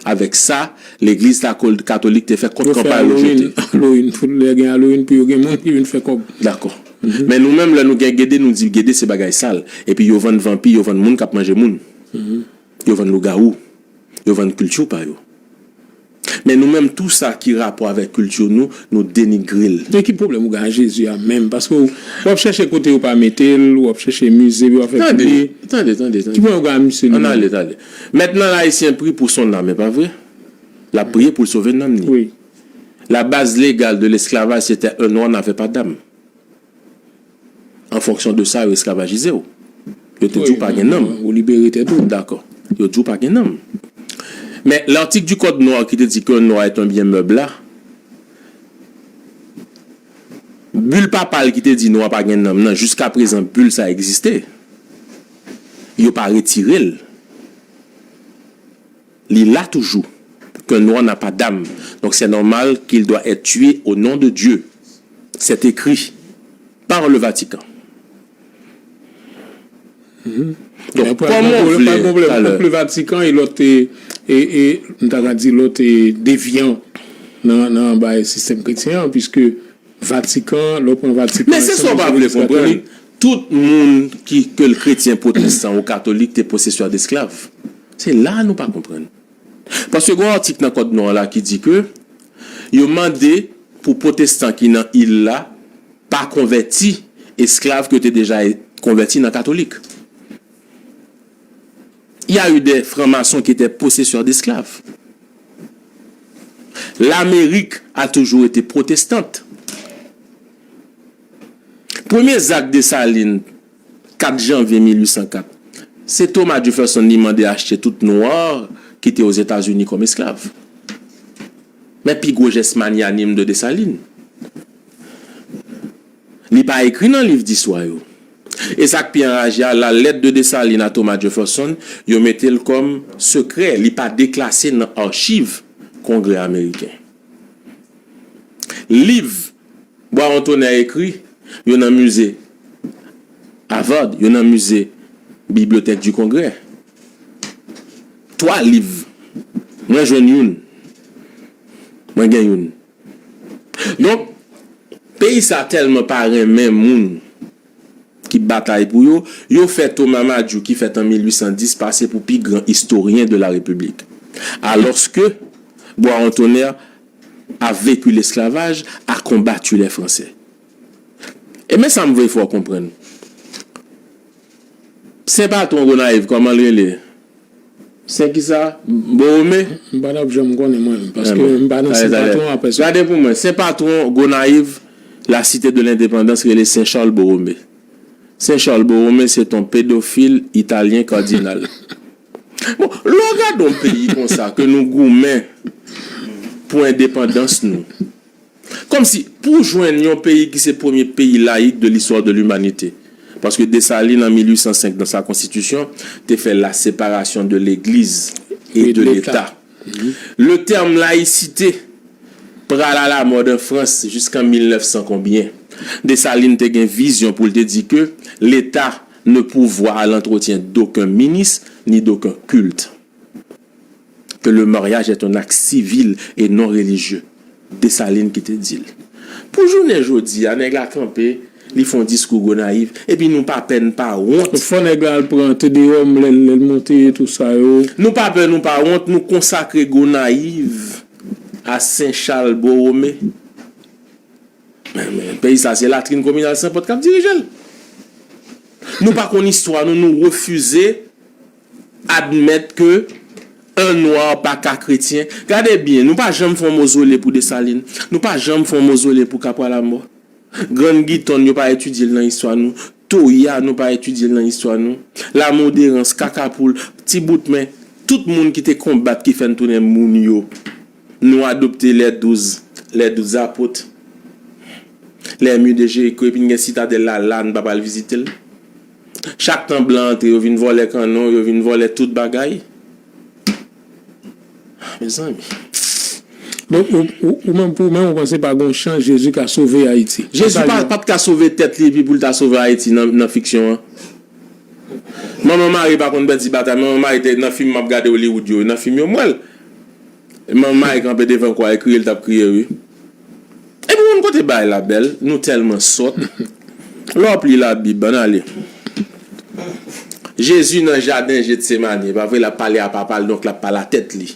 Avèk sa, legliz katolik te fè kont kanpay rejete. Yo fè Halloween, Halloween, tout lè gen Halloween pou yo gen moun ki vin fè kòb. Dakò. Men nou menm, lè nou gen gede, nou di gede se bagay sal. Epi yo vann vanpi, yo vann moun k ap manje moun. Yo vann lougawou. Yo vann kilti pa yo. Men nou menm, tou sa ki rapò avèk kilti nou, nou denigre l. Men ki pwoblèm ou gen ak Jezi a menm? Paske w, w ap chèche kote yo pa mete l, w ap chèche mize pou yo fè pou li. Tande, tande, tande. Ki pwoblèm ou gen ak misye menm? Ann ale, tande. Maintenant, l'Haïtien prie pour son âme, e pa vre? L ap priye pou l sove nanm ni. Wi. La base légale de l'esclavage, c'était un noir n'avait pas d'âme. An fonksyon de sa, yo esklavajize w. Yo te di w pa gen nanm. Ou libere tèt ou. Dakò. Yo di w pa gen nanm. Men, l'article du code noir ki te di ke noir est un bien meuble la, bil papal ki te di nwa pa gen nanm nan, jiska prezan, bil sa egziste. Yo pa retire l. Li la toujou. Qu'un noir n'a pas d'âme. Donc c'est normal qu'il doit être tué au nom de Dieu. C'est écrit par le Vatican. Donc, kòman w vle talè? Ant le Vatican e lòt, e, e, e, m ta ka di lòt, e, devyan nan, nan bay sistèm kretyen an, puiske Vatican, lè w pran Vatican, men se sa w pa vle konprann. Tout moun ki, ke l kretyen, pwotestan ou katolik, te posesè desklav. Se la nou pa konprann. Paske gen yon atik nan kòd nwa la ki di ke yo mande pou pwotestan ki nan il la pa konvèti esklav ke te deja konvèti nan katolik. Il y a eu des francs-maçons qui étaient possesseurs d'esclaves. L'Amérique a toujours été protestante. Premye zak Desalin, kat janvye mil uit san kat, se Thomas Jefferson li mande achte tout nwa ki te Ozetazini kòm esklav. Men pi gwo jès magnanim de Desalin. Li pa ekri nan liv distwa yo. E sa k pi anraje a, la lettre de Dessalines à Thomas Jefferson, yo mete l kòm sekrè, li pa deklase nan achiv Kongrè ameriken. Liv Bwawon Tonè ekri, yo nan mize Harvard, yo nan mize Bibliothèque du Congrès. Twa liv. Mwen jwenn youn. Mwen gen youn. Donk, peyi sa tèlman pa renmen moun ki batay pou yo, yo fè Thomas Madiou, ki fèt an mil uit san dis, pase pou pi gran istoryen de la Repiblik. Alòske Bwawon Tonè a vécu l'esclavage, a combattu les Français. E men sa m vle fè w konprann. Sen patwon Gonayiv, kòman l rele? Sen kisa? Borome? M pa t ap janm konnen mwen menm, paske m pa nan Sen Patwon a pèsòn. Gade pou mwen, Sen Patwon Gonayiv, la Cité de l'Indépendance, rele Sen Chal Borome. Sen Chal Borome, c'est un pédophile italien cardinal. Bon, lè w gade yon peyi konsa, ke nou goumen pou endepandans nou, kòmsi, pou w jwenn yon peyi ki se premye peyi layik de l'histoire de l'humanité, Paske Desalin, an mil uit san senk, dans sa constitution, te fè la séparation de l'église et de l'État. Le terme laïcité pral à la mode en France jusqu'en mil nèf san konbyen. Desalin te gen vizyon pou l te di ke Leta ne pourvoit à l'entretien d'aucun ministre ni d'aucun culte, que le mariage est un acte civil et non religieux. Desalin ki te di l. Pou jounen jodi a, nèg la kanpe, li fè yon diskou Gonayiv, epi nou pa pè, n pa wont. Fò nèg la al pran te deyòm lè l monte tou sa yo. Nou pa pè, nou pa wont, nou konsakre Gonayiv a Sen Chal Bowome. Men, men, peyi sa se latrin kominal Senpòt k ap dirije l. Nou pa konn istwa nou, nou refize admèt ke an nwa pa ka kretyen. Gade byen, nou pa janm fè yon mozole pou Desalin. Nou pa janm fè yon mozole pou Kapwa Lamò. Grann Giton, yo pa etidye l nan istwa nou. Toya, nou pa etidye l nan istwa nou. Lamoderans, Kakapoul, Ti Bout Men, tout moun ki te konbat ki fè n tounen moun yo. Nou adopte les douze, les douze apôtres, les murs de Jéricho, epi n gen sitadèl la, la n pa pral vizite l. Chak tan blan antre, yo vin vòlè kannon, yo vin vòlè tout bagay. Mezanmi. Donk, ou, ou, ou menm, pou ou menm, ou panse pa gen yon chans Jezi ka sove Ayiti? Jezi pa, pa t ka sove tèt li epi pou l ta sove Ayiti nan, nan fiksyon an. Manman Mari pa konn pèdi batay. Manman Mari te nan fim m ap gade Hollywood yo, nan fim yo m wè l. Manman Mari kanpe devan kwa e kriye l t ap kriye wi. Epi w konn kote bagay la bèl, nou tèlman sòt. Lè w ap li Labib, ann ale. Jezi nan jaden Jetsemani, e pa vre l ap pale a papa l, donk l ap pale a tèt li.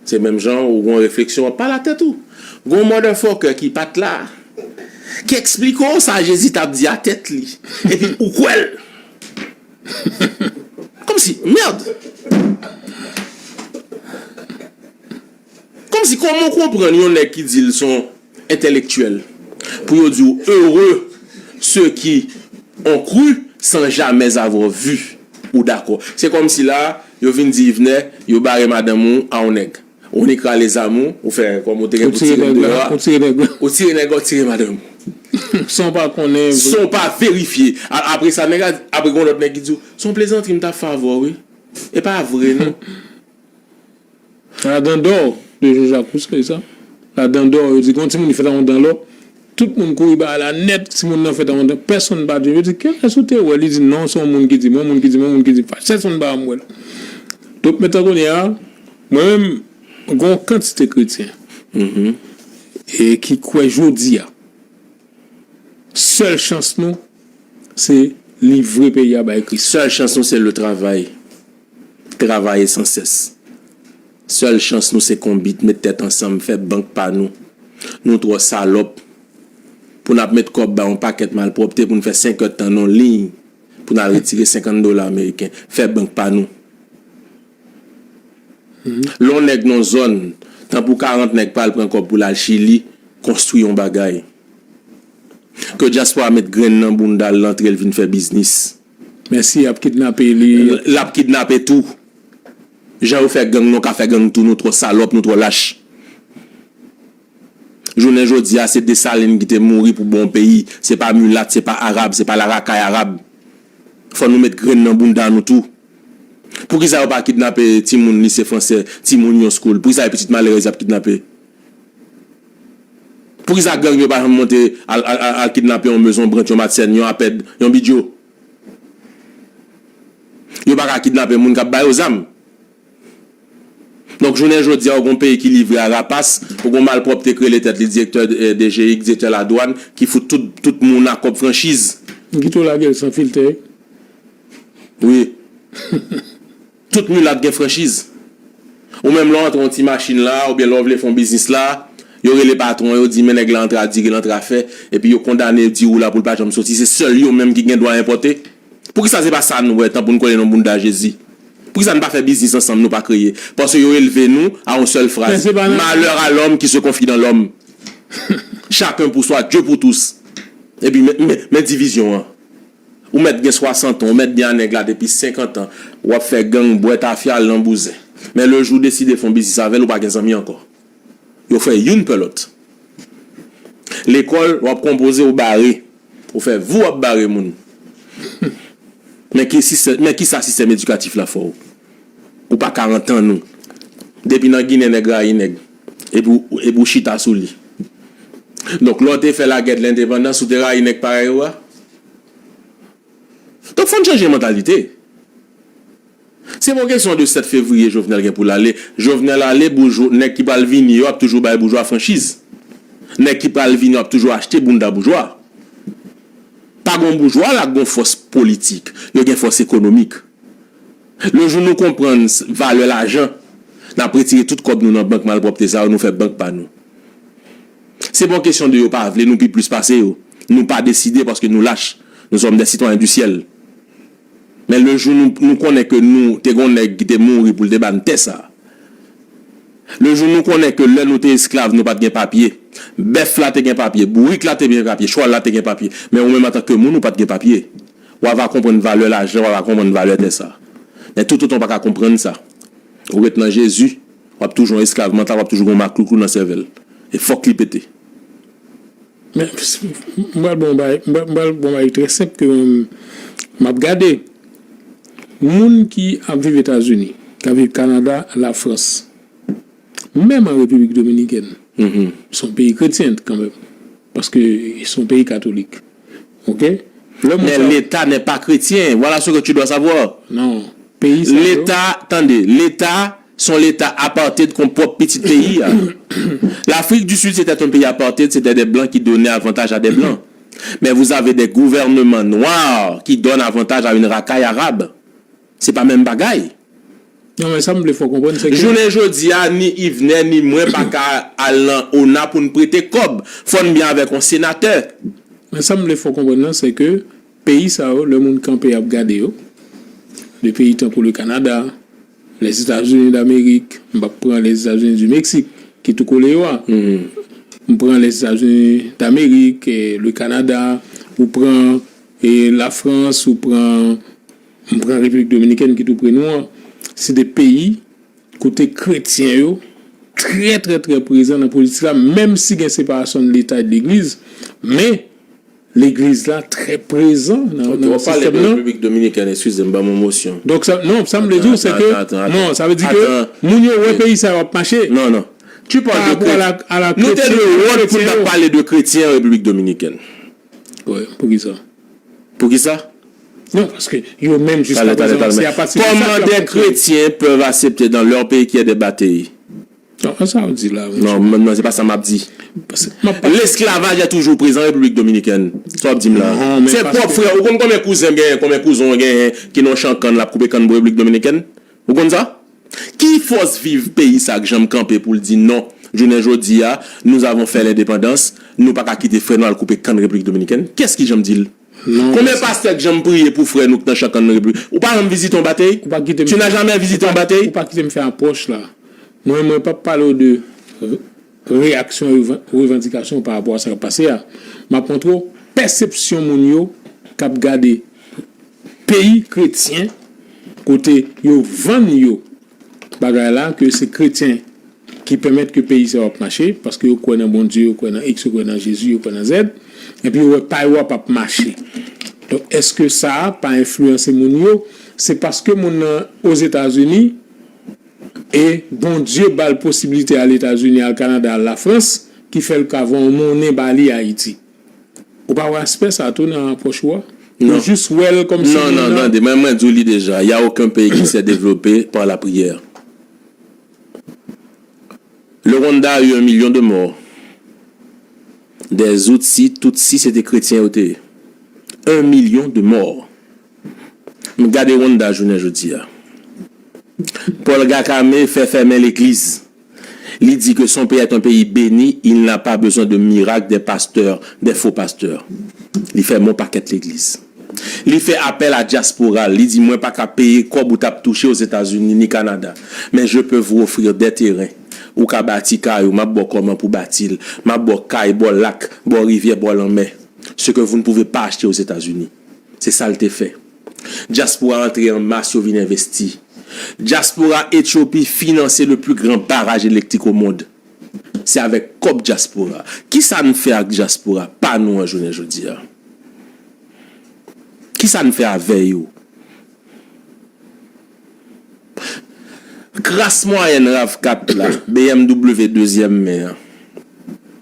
Se menm jan ou gen yon refleksyon w ap pale a tèt ou. Gen yon motherfucker ki pa t la, ki eksplike w sa Jezi t ap di a tèt li. Epi ou kwè l. Kòmsi, merde! Kòmsi, kòman w konprann yon nèg ki di l se yon entèlektyèl pou yo di w heureux ceux qui ont cru sans jamais avoir vu. Ou dakò? Se kòmsi la, yo vin di Yvenè, yo bare madanm ou a yon nèg. Ou nik rale zam ou, ou fè kòm ou te gen pou tire m deyò a. Ou tire nèg la, ou tire madanm ou. San w pa konnen. San w pa verifye. Apre sa, nèg la, apre gen yon lòt nèg ki di w, se yon plezantri m t ap fè avè w wi. E pa vre non. Ladan dò de Jean Jacques Rousseau, e sa? Ladan dò, yo di, gen yon timoun ki fèt ak yon dan lò. Tout moun kouri ba la nèt, timoun nan fèt ak yon dan. Pèsonn pa di, yo di, kilès ou te wè? Li di, non, se yon moun ki di m, yon moun ki di m, yon moun ki di m. Pèsonn pa janm wè l. Donk, menm jan kounye a, mwen menm, gen yon kantite kretyen e ki kwè jodi a, sèl chans nou, se livre peyi a bay Kris. Sèl chans nou, se le travay. Travay sansès. Sèl chans nou, se konbit, met tèt ansanm, fè bank pa nou. Nou twò salòp pou n ap met kòb bay yon pakèt malpwòpte pou n fè senk èdtan nan yon liy pou n al retire senkant dola ameriken. Fè bank pa nou. Lè yon nèg nan yon zòn, tanpou karant nèg pa al pran kòb pou l al Chili, konstwi yon bagay. Ke dyaspora met grenn nan bounda l, l antre, l vin fè biznis. Mèsi, y ap kidnape li. L ap kidnape tou. Jan yo fè gang, nou ka fè gang tou, nou twò salòp, nou twò lach. Jounen jodi a, se Desalin ki te mouri pou bon peyi. Se pa milat, se pa arab, se pa larakay arab. Fò nou met grenn nan bounda nou tou. Poukisa yo pa kidnape timoun lise fransè, timoun yon school? Poukisa se pitit malerèz y ap kidnape? Poukisa gang yo pa janm monte al, al, al, al kidnape yon mezon brant, yon matsèn, yon apèd, yon bidyo? Yo pa ka kidnape moun k ap ba yo zam. Donk, jounen jodi a, ou gen yon peyi ki livre a rapas, ou gen yon malpwòpte k rele tèt li direktè, eh, D G I, direktè ladwàn, ki fout tout, tout moun a kòb franchiz. Kite w lage l san filtè. Wi. Tout milat gen franchiz. Ou menm lè w antre yon ti machin la, oubyen lè w vle fè yon biznis la, yo rele patwon an, yo di men nèg la antre a dire, l antre a fè, epi yo kondane, yo di ou la pou l pa janm soti, se sèl yo menm ki gen dwa enpòte. Poukisa se pa sa n wè tan pou n kole nan bounda Jezi? Poukisa n pa fè biznis ansanm, nou pa kreye? Paske yo elve nou a yon sèl fraz, malheur à l'homme qui se confie dans l'homme. Chacun pour soi, Dieu pour tous. Epi men, men, men divizyon an. Ou mèt gen swasant an, ou mèt byen a nèg la depi senkant an, w ap fè gang, bwè tafya, al nan bouzen. Men le jou w deside fè yon biznis avè l, ou pa gen zanmi ankò. Yo fè youn pè lòt. Lekòl, w ap konpoze, ou bare. Ou fè vou, w ap bare moun. Men ki sistèm, men kisa sistèm edikatif la fè w? Ou pa ka antann ou. Depi nan Ginen nèg rayi nèg. Epi w, epi w chita sou li. Donk, lè w te fè lagè de lendepandans, ou te rayi nèg parèy ou a? Donk, fò n chanje mantalite. Se pa yon kesyon de sèt fevriye Jovenel gen pou l ale. Jovenel ale, boujwa, nèg ki pral vini yo ap toujou bay boujwa franchiz. Nèg ki pral vini yo ap toujou achte bounda boujwa. Pa gon boujwa la gon fòs politik, yo gen fòs ekonomik. Le jou nou konprann s- valè lajan, n ap retire tout kòb nou nan bank malpwòpte sa yo, nou fè bank pa nou. Se pa yon kesyon de yo pa vle nou pi plis pase yo. Nou pa deside paske nou lach. Nous sommes des citoyens du ciel. Men le jou nou, nou konnen ke nou te gon nèg ki te mouri pou l te ba n tè sa. Le jou nou konnen ke lè nou te esklav, nou pa t gen papye. Bèf la te gen papye, bourik la te gen papye, chwal la te gen papye. Men ou menm antanke moun, ou pa t gen papye. W a va konprann valè lajan, w a va konprann valè tè sa. Men toutotan w pa ka konprann sa, ou ret nan Jezi, w ap toujou yon esklav mantal, w ap toujou gen yon maklouklou nan sèvèl. E fòk li pete. Men, m pral bon bagay, m pral bon bagay trè senp ke mwen m ap gade. Moun ki ap viv Etazini, k ap viv Kanada, Lafrans, menm an Repiblik Dominikèn, se yon peyi kretyen kanmenm, paske se yon peyi katolik. Oke? Lè moun Men sa l'État n'est pas chrétien. Voilà ce que tu dois savoir. Non. Peyi sa yo. L'État, tande, l'État, son l'État apartheid kon pwòp pitit peyi a. L'Afrique du Sud, c'était un pays apartheid, c'était des blancs qui donnaient avantage à des blancs. Mais vous avez des gouvernements noirs qui donnent avantage à une racaille arabe. Se pa menm bagay. Non, men sa m vle fè w konprann, se ke Jounen jodi a, ni Yvenè, ni mwen pa ka al nan ona pou n prete kòb. Fò n byen avèk yon senatè. Men sa m vle fè w konprann nan, se ke peyi sa yo, lè moun kanpe y ap gade yo, de peyi tankou le Kanada, Lèzetazini Damerik, m p ap pran Lèzetazini di Meksik, ki tou kole yo a. M pran Lèzetazini Damerik, eh, le Kanada, ou pran, eh, Lafrans, ou pran, m pran Repiblik Dominikèn ki tou pre nou an. Se de peyi kote kretyen yo trè, trè, trè prezan nan politik la, menm si gen separasyon de Leta e de Legliz, men Legliz la trè prezan nan, Ok, nan w ap pale sistèm de nan. Repiblik Dominikèn, eskize m, ban m yon mosyon. Donk, sa, non, sa m vle di w, se ke, Attends, attends, attends. Non, sa vle di ke Attends. Moun yo wè peyi sa yo ap mache. Non, non. Tu parles de Par rapport à la- chrétien. à la Nou te chrétien- dwe wont pou n chrétien t ap yo. Pale de kretyen an Repiblik Dominikèn. Wi, poukisa? Poukisa? Non, paske yo menm jiska Talè, talè, prezan, se talè. apati de sa Comment ke des chrétiens peuvent accepter dans leur pays qu'il y ait des batailles? Non, sa w di la. Non, m- non, se pa sa m ap di. Paske m ap pale- Lesklavaj è toujou prezan an Repiblik Dominikèn. Sa w ap di m la? Non, men Se paske- pwòp frè. Ou konn konbyen kouzen m genyen, konbyen kouzen w genyen ki nan yon chan kann l ap koupe kann pou Repiblik Dominikèn? Ou konn sa? Ki fòs viv peyi sa k janm kanpe pou l di non, jounen jodi a, nous avons fait l'indépendance, nou pa ka kite frè nou al koupe kann Repiblik Dominikèn? Kiyès ki janm di l? Non, Konbyen paske- pastè k janm priye pou frè nou k nan chan kann nan Repiblik? Ou pa janm vizite yon batey? Ou pa kite m- Tu n'as jamais visité ou un pa- batey? Ou pa kite m fè apwòch la. Mwen, mwen p ap pale w de re- reyaksyon, revan- revandikasyon pa rapò a sa k ap pase a. M ap montre w pèsepsyon moun yo k ap gade peyi kretyen kote yo vann yo bagay la, ke se kretyen ki pèmèt ke peyi sa yo ap mache, paske yo kwè nan Bondye, yo kwè nan X, yo kwè nan Jezi, yo kwè nan Z, epi yo wè pa yo a p ap mache. Donk, èske sa a pa enfliyanse moun yo? Se paske moun nan Ozetazini e Bondye ba l posiblite al Etazini, al Kanada, al Lafrans, ki fè l ka voye yon monnen ba li Ayiti. Ou pa wè aspè sa tou nan apwòch ou a? Ou Non. jis wè l kòmsi Non, moun non, nan- tande, mwen, mwen di w li deja. Il y a aucun pays qui s'est développé par la prière. Le Rwanda a eu un million de morts. Des Tutsis, Tutsis, se te kretyen yo te ye. Un million de morts. M gade Rwanda jounen jodi a. Paul Kagame fè fèmen legliz. Li di ke son peyi est un pays béni, il n'a pas besoin de miracle, des pasteurs, des faux pasteurs. Li fèmen yon pakèt legliz. Li fè apèl a dyaspora l. Li di, mwen pa ka peye kòb ou t ap touche Ozetazini ni Kanada. Men je peux vous offrir des terrains. Ou ka bati kay ou, m ap ba w kòman pou bati l. M ap ba w kay bò lak, bò rivyè, bò lanmè. Ce que vous ne pouvez pas acheter aux États-Unis. Se sa l te fè. Dyaspora antre an mas, yo vin envesti. Dyaspora Etyopi finanse le plus grand barrage électrique au monde. Se avèk kòb dyaspora. Kisa n fè ak dyaspora pa nou an jounen jodi a? Kisa n fè avè yo? Kras mwayèn rav kat la, B M W dezyèm men an,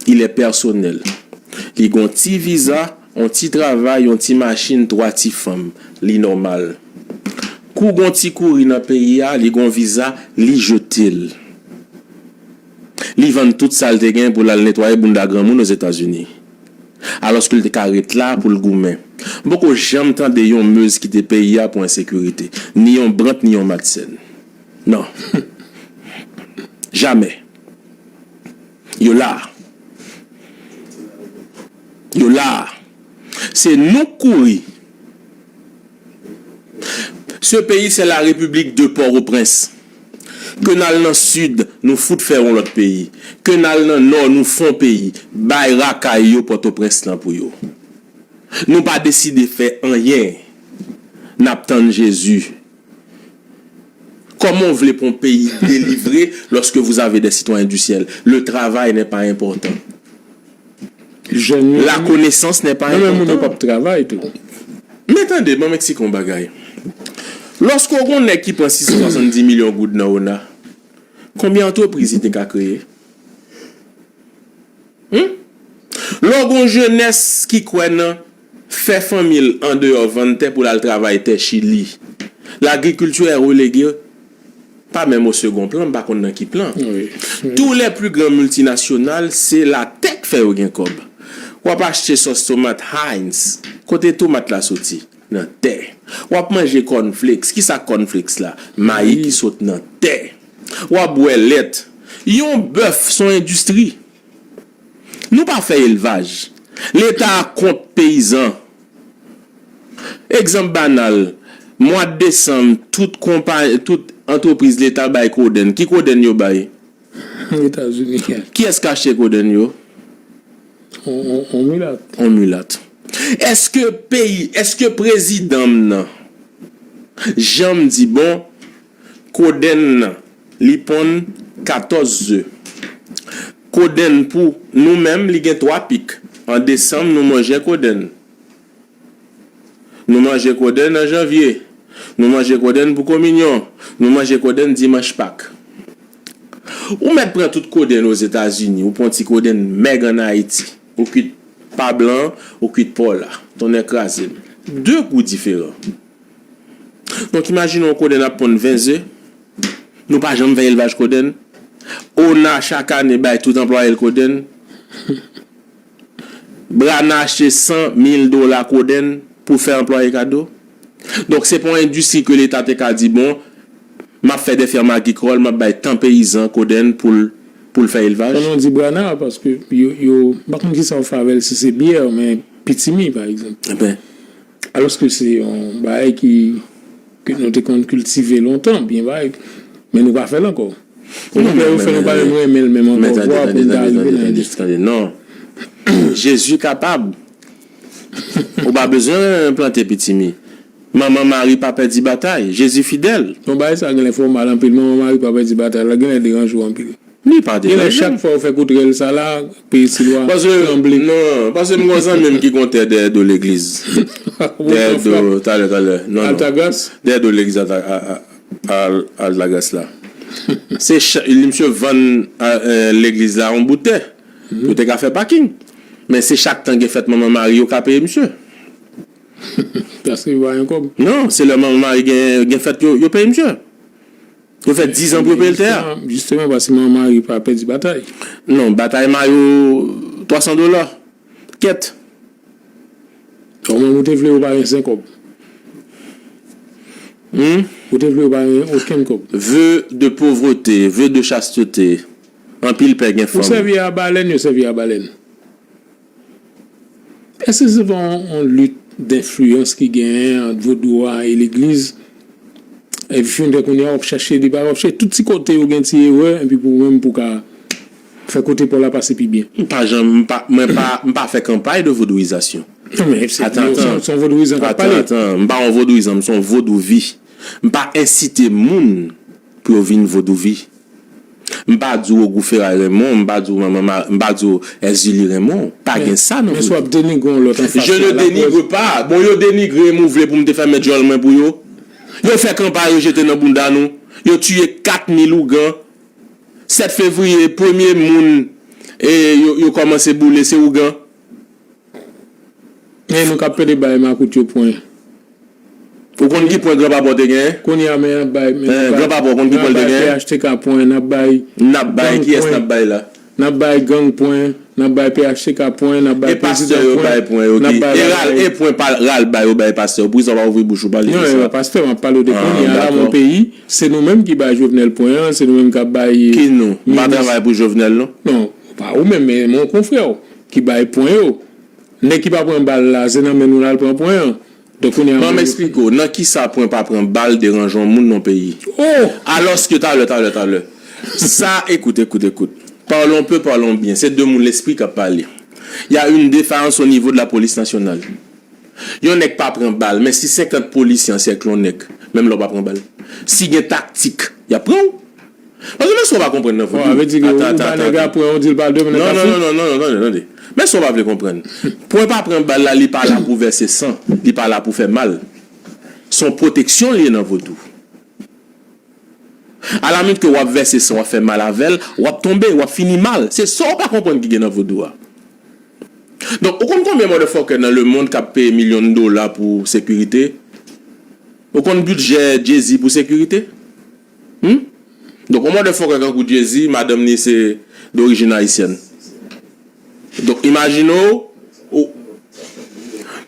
il est personnel. Li gon ti viza, yon ti travay, yon ti machin, twa ti fanm. Li nòmal. Kou gon ti kouri nan peyi a, li gon viza, li jete l. Li vann tout sa l te gen pou l al netwaye bounda granmoun Ozetazini. Alòske l te ka ret la pou l goumen. M poko janm tande yon Meuse kite peyi a pou ensekirite. Ni yon Brandt, ni yon Madsen. Non. Jamè. Yo la. Yo la. Se nou k kouri. Ce pays, c'est la République de Port-au-Prince. Ke n al nan sid, nou fout fè yon lòt peyi. Ke n al nan nò, nou fon peyi. Bay rakay yo Pòtoprens lan pou yo. Nou pa deside fè anyen. N ap tann Jezi. Comment vous voulez pour un pays délivré lorsque vous avez des citoyens du ciel? Le travail n'est pas important. Jèn yo La connaissance n'est pas importante. Nan men moun yo p ap travay tou. Men tande, ban m eksplike yon bagay. Lòske w gon nèg ki pran sis san swasanndis milyon goud nan ona, konbyen antrepriz li te ka kreye? Hmm? Lè w gon jenès ki kwè nan fè fanmi l andeyò vann tè pou l al travay tè Chili, lagrikilti è relege pa menm o segon plan, m pa konn nan ki plan. Tou lè pli gran miltinasyonal, se latè k fè yo gen kòb. W ap achte sòs tomat Heinz. Kote tomat la soti? Nan tè. W ap manje cornflakes. Kisa cornflakes la? Mayi ki sot nan tè. W ap bwè lèt. Yon bèf, se yon endistri. Nou pa fè elvaj. Leta a kont peyizan. Egzanp banal, mwa desanm, tout konpa-, tout antrepriz leta bay kodenn. Ki kodenn yo bay? Etazini. Kiyès k achte kodenn yo? On, on, on milat. On milat. Èske peyi, èske prezidan m nan janm di, bon, kodenn nan, li ponn katòz ze. Kodenn pou nou menm, li gen twa pik. An desanm, nou manje kodenn. Nou manje kodenn an janvye. Nou manje kodenn pou kominyon. Nou manje kodenn dimanch Pak. Ou mèt pran tout kodenn Ozetazini, ou pran ti kodenn mèg ann Ayiti. Ou kwit pa blan, ou kwit pa w la. Tonnè kraze m. De gou diferan. Donk, imajine yon kodenn ap ponn ven ze. Nou pa janm fè elvaj kodenn. Ona chak ane bay tout anplwaye l kodenn. Brana achte san mil dola kodenn pou fè anplwaye kado. Donk, se pa yon endistri ke leta te ka di, bon, m ap fè de fèm agrikòl, m ap bay tan peyizan kodenn pou l, pou l fè elvaj. Pandan w di Brana, paske yo, yo, m pa konn kisa w fè avè l, si se byè, men pitimi, pa egzanp. Enben. Alòske se yon bagay ki, ke nou te konn kiltive lontan, byen bagay, men nou pa fè l ankò. Ou Non, men, yo men, fè nou pa men, menm renmen l menm men ankò, tande, vwa pou tande, n ta tande, rive tande, nan tande, endistri. Tande, non. Jezi kapab. Ou pa bezwen plante pitimi. Manman Mari pa pèdi batay. Jezi fidèl. Bon, bagay sa genlè fè w mal anpil. Manman Mari pa pèdi batay la, genlè deranje w anpil. Li pa deranje m. Genlè chak fwa w fè kout rèl sa la, peyi Silwa tranble. Paske, non, paske m gon zanmi m ki gon tè dèyè do legliz. Dèyè do, talè, talè. Non, non. Altagras? Dèyè do legliz Alta-, a, a, a, Altagras la. Se cha-, li, misye vann, a, e, legliz la yon bout tè. Pou te ka fè paking. Men se chak tan gen fèt Manman Mari yo ka peye misye. Paske yo pa gen kòb. Non, se lè Manman Mari gen, gen fèt yo, yo peye misye. Yo fè diz an pou yo peye l tè a. Jisteman, jisteman, paske Manman Mari pa pèdi batay. Non, batay mayo twa san dola. Kèt. Kòman ou te vle yo pa gen sen kòb? Hmm? Ou te vle yo pa gen okenn kòb? Vœu de pauvreté, vœu de chasteté. Anpil pè gen fanm. Ou sèvi a balèn, yo sèvi a balèn. Èske se pa yon, yon lit denfliyans ki genyen ant vodou a e legliz? Epi fin de kounye a, w ap chache deba, w ap chache tout ti kote yo gen ti erè, epi pou ou menm pou ka fè kote pa w la pase pi byen. M pa janm, m pa, mwen pa, m pa fè kanpay de vodouizasyon. Non, men se, Atan, se, atan. Se yon vodouyizan k ap Atan, pale. Atan. M pa yon vodouyizan, m se yon vodouvi. M pa ensite moun pou yo vin vodouvi. M pa di w Ogou Feray renmen w, m pa di w Manman Ma-, m pa di w Èzili renmen w. Pa gen sa nan vodou. Men si w ap denigre yon lòt anfas la, laprès. Je ne dénigre pas. Bon, yo denigre m, ou vle pou m te fèmen djòl mwen pou yo? Yo fè kanpay, yo jete nan bounda nou. Yo tiye kat mil ougan. Sèt fevriye, premye moun e, yo, yo kòmanse boule, se ougan. Men nou k ap pede bay makout yo pwen. Ou konn ki pwen Gran Papa w te genyen? Kounye a men n ap bay. Men n ap bay, Gran Papa w konn ki pwen l te genyen? P H T K pwen, n ap bay. N ap bay, kiyès n ap bay la? N ap bay gang pwen, n ap bay P H T K pwen, n ap bay prezidan pwen. E pastè yo bay pwen yo ki? E ral, e pwen pa ral bay yo bay pastè yo? Poukisa w pa ouvri bouch ou pale de sa? Non, e pa pastè m ap pale w de kounye a la, mon peyi, se nou menm ki bay Jovenel pwen an, se nou menm k ap bay. Ki nou? M pa travay pou Jovenel non. Non, pa ou menm, men mon konfrè w ki bay pwen yo. Nèg ki pa pran bal la, se nan men nou l al pran pwen an. Donk kounye a. Ban m eksplike w, nan kisa pwen pa pran bal deranje yon moun nan yon peyi? Alòske, talè, talè, talè. Sa, écoute, écoute, écoute. Parlons peu, parlons bien. Se de moun lespri k ap pale. Y a une défaillance au niveau de la police nationale. Yon nèg pa pran bal, men si senkant polisye ansèkle yon nèg, menm lè w pa pran bal. Si gen taktik, y ap pran w. Paske men sa w pa konprann nan vodou. Sa vle di ke ou ba nèg la pwen, ou di l pa demen nan kafou? Non, non, non, non, non, tande, tande. Men sa w pa vle konprann. Pwen pa pran bal la, li pa la pou vèse san, li pa la pou fè mal. Se yon pwoteksyon li ye nan vodou. Alamit ke w ap vèse san, w ap fè mal avè l, w ap tonbe, w ap fini mal. Se sa w pa konprann ki gen nan vodou a. Donk, ou konn konbyen motherfucker nan lemonn k ap peye milyon dola pou sekirite? Ou konn bidjè Jay-Z pou sekirite? Hmm? Donk, yon motherfucker kankou Jay-Z, madanm li se dorijin ayisyèn. Donk, imajine w, ou.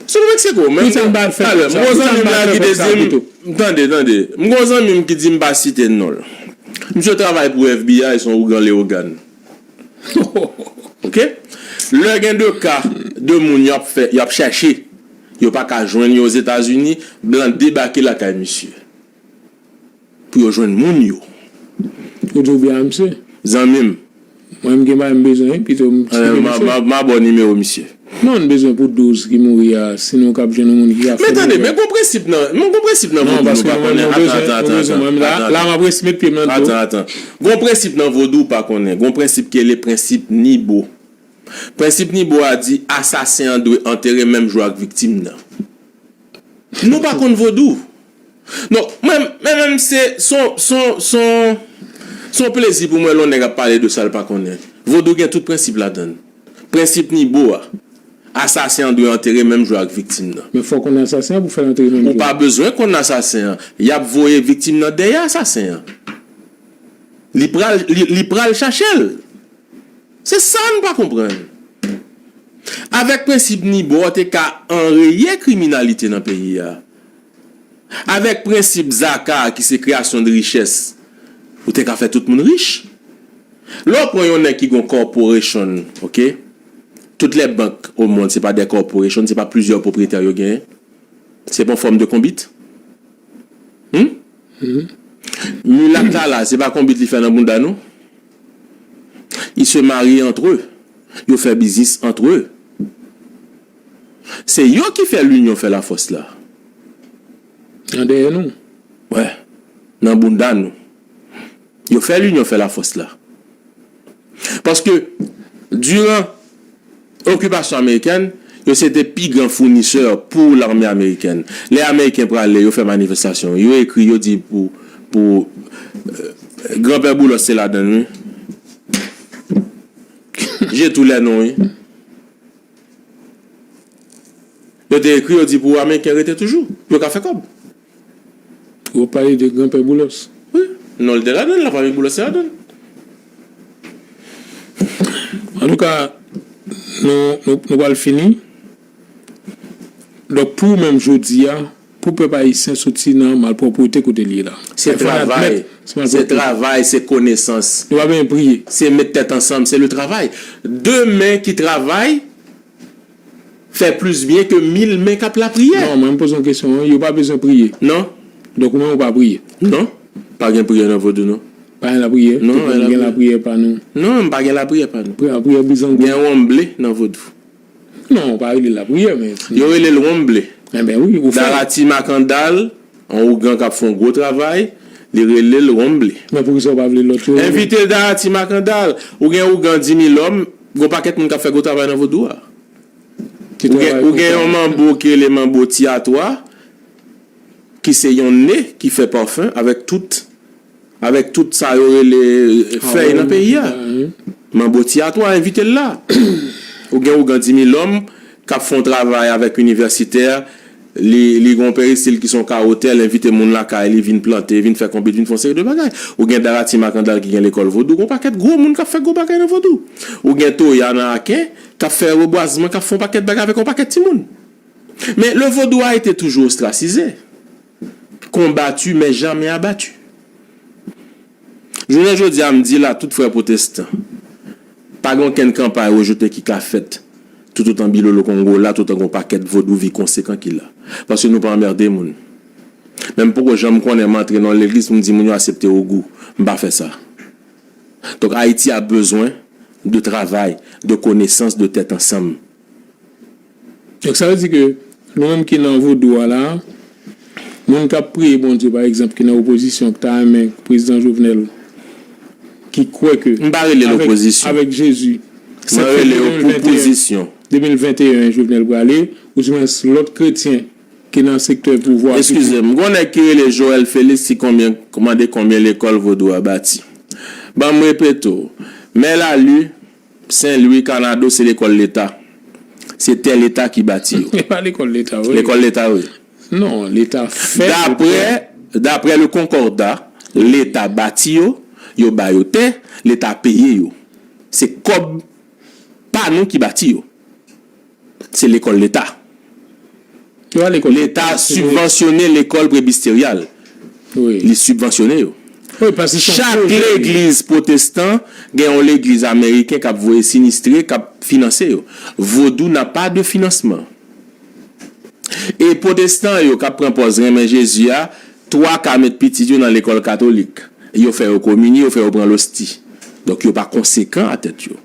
Se nou Meksiko, men. Talè, m gon zanmi m la ki te di m, tande, tande. M gon zanmi m ki di m pa site non l. Misye travay pou FBI, se yon ougan Leyogàn. Oke? Lè gen de ka de moun y ap fè, y ap chèche, yo pa ka jwenn yo Ozetazini, blan debake lakay misye. Pou yo jwenn moun yo. Ou di w byen a misye? Zanmi m. Mwen m gen bagay m bezwen wi, pito m site misye. M a ba w nimewo misye. Non, n bezwen pou douz ki mouri a, sinon w ka ap jwenn yon moun ki ka fè. Men tande, men gon prensip nan, men gon prensip nan vodou nou pa konnen. Atan, atan, atan, atan. Atan, atan. Gon prensip nan vodou w pa konnen. Gon prensip ki rele prensip Nibo. Prensip Nibo a di asasen an dwe antere menm jou ak viktim nan. Nou pa konn vodou. Donk, mwen, mwen menm, se, se yon, se yon, se yon, se yon plezi pou mwen lè yon nèg ap pale de sa l pa konnen. Vodou gen tout prensip ladan l. Prensip Nibo a, asasen an dwe antere menm jou ak viktim nan. Men fò w konn asasen an pou fè l antere menm jou. Ou pa bezwen konn asasen an. Y ap voye viktim nan dèyè asasen an. Li pral, li, li pral chache l. Se sa n pa konprann. Avèk prensip Nibo, w te ka anreye kriminalite nan peyi a. Avèk prensip Zaka, ki se kreyasyon de richès, ou te ka fè tout moun rich. Lè w pran yon nèg ki gon corporation, oke? Toutes les banques au monde, se pa de corporation, se pa plizyè pwopriyetè yo genyen. Se pa yon fòm de konbit? Hmm? Milat la la, se pa konbit li fè nan bounda nou? Ils se marient entre eux. Yo fè biznis entre eux. Se yo ki fè linyon fè lafòs la. Nan dèyè nou. Wè. Nan bounda nou. Yo fè linyon fè lafòs la. Paske, diran okipasyon amerikèn, yo se te pi gran founisè pou lame amerikèn. Lè Ameriken prale, yo fè manifestasyon, yo ekri, yo di pou, pou, euh, Granpè Boulos te ladan l, wi. J'ai tous les noms, wi. Yo te ekri, yo di pou Ameriken rete toujou, pou yo ka fè kòb. Ou ap pale de Granpè Boulos? Wi, non l te ladan l, lafanmi Boulos te ladan l. Antouka, nou, nou, nou pral fini. Donk, pou ou menm jodi a, pou pèp ayisyen soti nan malpwòpte kote l ye la. Se travay, se travay, se konesans. Nou pa bezwen priye. Se met tèt ansanm, se le travay. De men ki travay fè plis byen ke mil men k ap lapriyè. Non, mwen m poze yon kesyon, wi. Yo pa bezwen priye. Non. Donk ou menm ou pa priye. Non. Pa gen priyè nan vodou, non. Pa gen lapriyè. Non, tout moun gen lapriyè pa nou. Non, m pa gen lapriyè pa nou. Lapriyè bizango. Gen wonmble nan vodou. Non, ou pa rele l lapriyè, men. Yo rele l wonmble. Enben wi, ou fè. Darati Makandal, yon ougan k ap fè yon gwo travay, li rele l wonmble. Men poukisa ou pa vle lòt yo rele? Envite Darati Makandal. Ou gen ougan di mil òm, gon pakèt moun k ap fè gwo travay nan vodou a. Ou gen, ou gen yon manbo ki rele manbo Ti Atwa, ki se yon ne ki fè pafen avèk tout avèk tout sa yo rele fèy nan peyi a. Manbo Tiyatwa envite l la. Ou gen ougan Dimilòm k ap fè yon travay avèk inivèsitè, li, li gen yon peristil ki se yon kawo tè, l envite moun lakay li vin plante, vin fè konbit, vin fè yon seri de bagay. Ou gen Darati Makandal ki gen lekòl vodou, gen yon pakèt gwo moun k ap fè gwo bagay nan vodou. Ou gen Toya nan Aken k ap fè rebwazman, k ap fè yon pakèt bagay avèk yon pakèt timoun. Mais le vodou a été toujours ostracisé, combattu mais jamais abattu. Jounen jodi a, m di la, tout frè pwotestan, pa gen okenn kanpay rejete ki ka fèt toutotan Bilolo Kongo la, toutotan gen yon pakèt vodouvi konsekan ki la. Paske nou pa anmède moun. Men m poko janm konnen m antre nan yon legliz pou m di moun yo aksepte ogou. M pa fè sa. Donk, Ayiti a bezwen de travay, de konesans, de tèt ansanm. Donk, sa vle di ke nou menm ki nan vodou a la, moun k ap priye Bondye, pa egzanp, ki nan opozisyon, ki ta renmen Prezidan Jovenel, ki kwè ke. M pa rele l opozisyon. Avèk Jezi, sèt fevriye de mil venteyen, de mil venteyen, Jovenel prale, oudimwens lòt kretyen ki nan sektè pouvwa. Eskize m, gen yon nèg ki rele Joel Felix ki konbyen, mande konbyen lekòl vodou a bati. Ban m repete w, Mè Lali, Sen Lwi, Kanado, se lekòl leta. Se tè leta ki bati yo. E pa lekòl leta, wi. Lekòl leta, wi. Non, leta fè. Daprè, daprè le Concordat, leta bati yo, yo ba yo tè, leta peye yo. Se kòb pa nou ki bati yo. Se lekòl leta. Leta sibvansyone lekòl prebisteryal. Li sibvansyone yo. Chak legliz pwotestan gen yon legliz ameriken k ap voye sinistre, k ap finanse yo. Vodou n'a pas de financement. E pwotestan yo k ap pran pòz renmen Jezi a, twa ka met pitit yo nan lekòl katolik. Yo fè yo kominye, yo fè yo pran losti. Donk yo pa konsekan a tèt yo.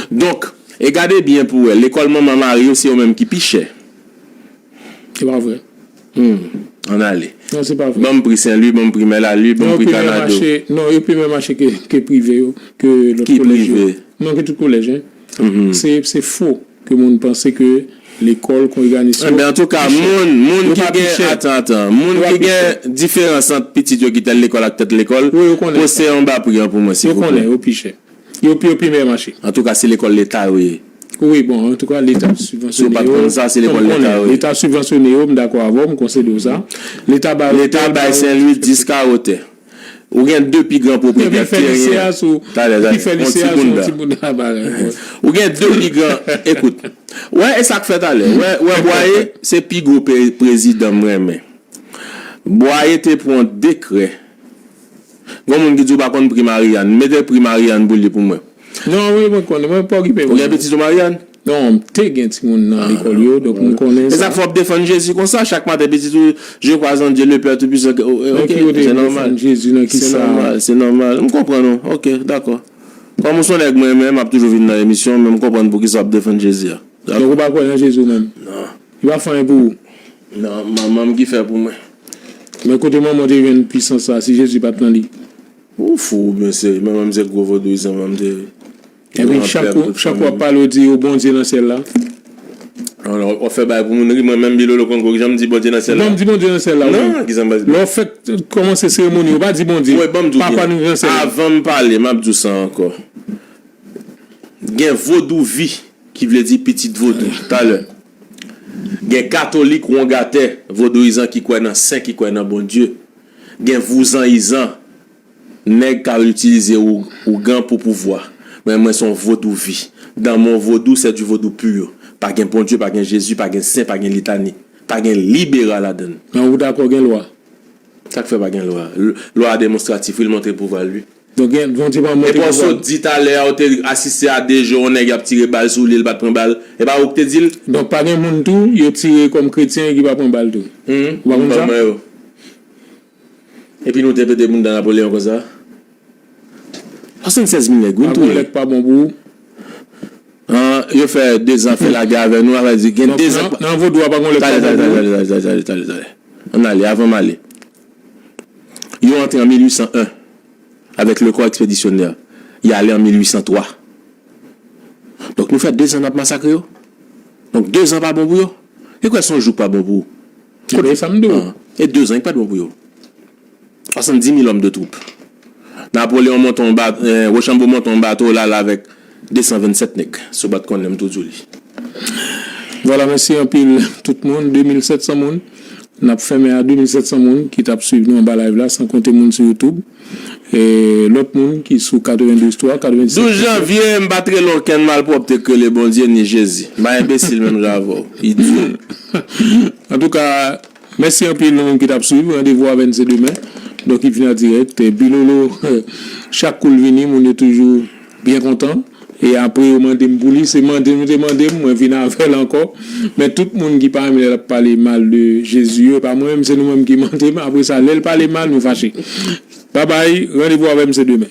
Donk, e gade byen pou w wè, lekòl manman mari yo se yo menm ki pi chè. Se pa vre. Hmm, ann ale. Non, se pa vre. Ban m pri Sen Lwi, ban m pri Mè Lali, ban m pri Kanado. Non, yo pi mè mache ke, ke prive yo, ke lòt kolèj yo. Ki prive? Non, ke tout kolèj, en. Se, se fo ke moun panse ke lekòl, kongregasyon. Enben, antouka, moun, moun ki gen, atan, atan, moun ki gen diferans ant pitit yo ki tèl lekòl ak tèl lekòl, poste anba pri an pou mwen, silvouplè. Yo konnen, yo pi chè. Yo pi, yo pi mè mache. Antouka, se lekòl leta yo ye. Wi, bon, antouka, leta ap sibvansyone yo. Si w pa t konn sa, se lekòl leta yo ye. Leta ap sibvansyone yo, m dakò avè w, m konsede w sa. Leta ba yo tè. Leta bay Sen Lwi dis kawo tè. Ou gen de pi gran pwopwetè teren. Epi l fè lise a sou, epi l fè lise a sou yon ti bounda bagay. Ou gen de pi gran, ekout. Wè, e sa k fè talè. Wè, wè, Bwaye, se pi gwo prezidan m renmen. Bwaye te pran dekrè. Gon moun ki di w pa konn pri Marianne, mete pri Marianne pou li pou mwen. Non, wi, mwen konnen, mwen pa okipe m. Ou gen pitit ou Marianne? Non, m te gen timoun nan lekòl yo, donk m konnen sa. E sa k fè w ap defann Jezi konsa, chak maten pitit ou, Je crois en Dieu le Père Tout-Puissant, ok, se nòmal. Nan ki ou te defann Jezi, nan ki sa? Se nòmal, se nòmal. M konprann ou, ok, dakò. Kòm ou se yon nèg mwen renmen, m ap toujou vin nan emisyon, men m konprann poukisa w ap defann Jezi a. Donk ou pa kwè nan Jezi ou menm? Non. Li pa fè anyen pou ou? Non, manman m ki fè pou mwen. Men kote manman w te jwenn pisans sa, si Jezi pa t nan li? Ou fou oubyen se, manman m se gwo vodouyizan, manman m te. Epi chak ou, chak w ap pale, ou di, o Bondye nan syèl la. Alò, w ap fè bagay pou moun ri, mwen menm Bilolo Kongo, kijan m di Bondye nan syèl la? Non, m di Bondye nan syèl la, wi. Non, kijan m di? Lè w fèk kòmanse seremoni, ou pa di Bondye, Papa nou ki nan syèl la. Avan m pale, m ap di w sa ankò. Gen vodouvi, ki vle di pitit vodou, talè. Gen katolik wongatè, vodouyizan ki kwè nan sen, ki kwè nan Bondye. Gen vouzanizan, nèg k al itilize ou, ougan pou pouvwa. Men mwen se yon vodouvi. Dans mon vodou, c'est du vodou pur. Pa gen Bondye, pa gen Jezi, pa gen sen, pa gen litani. Pa gen libera ladan l. Men ou dakò gen lwa? Sa k fè pa gen lwa? Lwa a demonstratif, wi, l montre pouvwa l, wi. Donk, gen, Bondye pa montre pouvwa l. Epi w sot di talè a, ou te asiste a de jou, yon nèg y ap tire bal sou li, l pa t pran bal. E pa ou k te di l? Donk, pa gen moun tou, yo tire kòm kretyen ki pa pran bal tou. Ou pa konn sa? Epi nou te pete bounda Napoleyon konsa? Swasannsèz mil nèg, wi, n touye. Pa gon lè k pa bon pou ou. An, yo fè dezan fè lagè avè nou, sa vle di gen dezan. Nan vodou a pa gon lè k pa bon pou ou. Talè, talè, talè, talè, talè, talè. Ann ale, avan m ale. Yo antre an mil uit san en avèk le corps expéditionnaire. Y ale an mil uit san twa. Donk nou fè dezan n ap masakre yo. Donk dezan pa bon pou yo. Ki kwè se yon jou k pa bon pou ou? Kote sa m di w? E dezan ki pa t bon pou yo. Swasanndimil òm de twoup. Napoleon monte yon bato, Rochambeau monte yon bato, l al avèk de san vennsèt nèg. Si w pa t konnen, m tou di w li. Vwala, mèsi anpil tout moun. De mil sèt san moun. N ap fèmen a de mil sèt san moun ki t ap swiv nou anba live la, san konte moun sou YouTube. E lòt moun ki sou katrevendouz twa, katrevendiset. Douz janvye, m pa t rele okenn malpwòpte k rele Bondye ni Jezi. M pa enbesil menm jan avè w. Idyo. Antouka, mèsi anpil nou menm ki t ap swiv. Randevou avè n se demen. Donk, li vin an dirèk. Bilolo, chak kou l vini, moun yo toujou byen kontan. E apre yo mande m pou li, se mande nou te mande m, mwen vin avè l ankò. Men tout moun ki pa renmen lè l ap pale mal de Jezi yo, e pa mwen menm, se nou menm ki mande m. Apre sa, lè l pale mal, nou fache. Babay, randevou avè m se demen.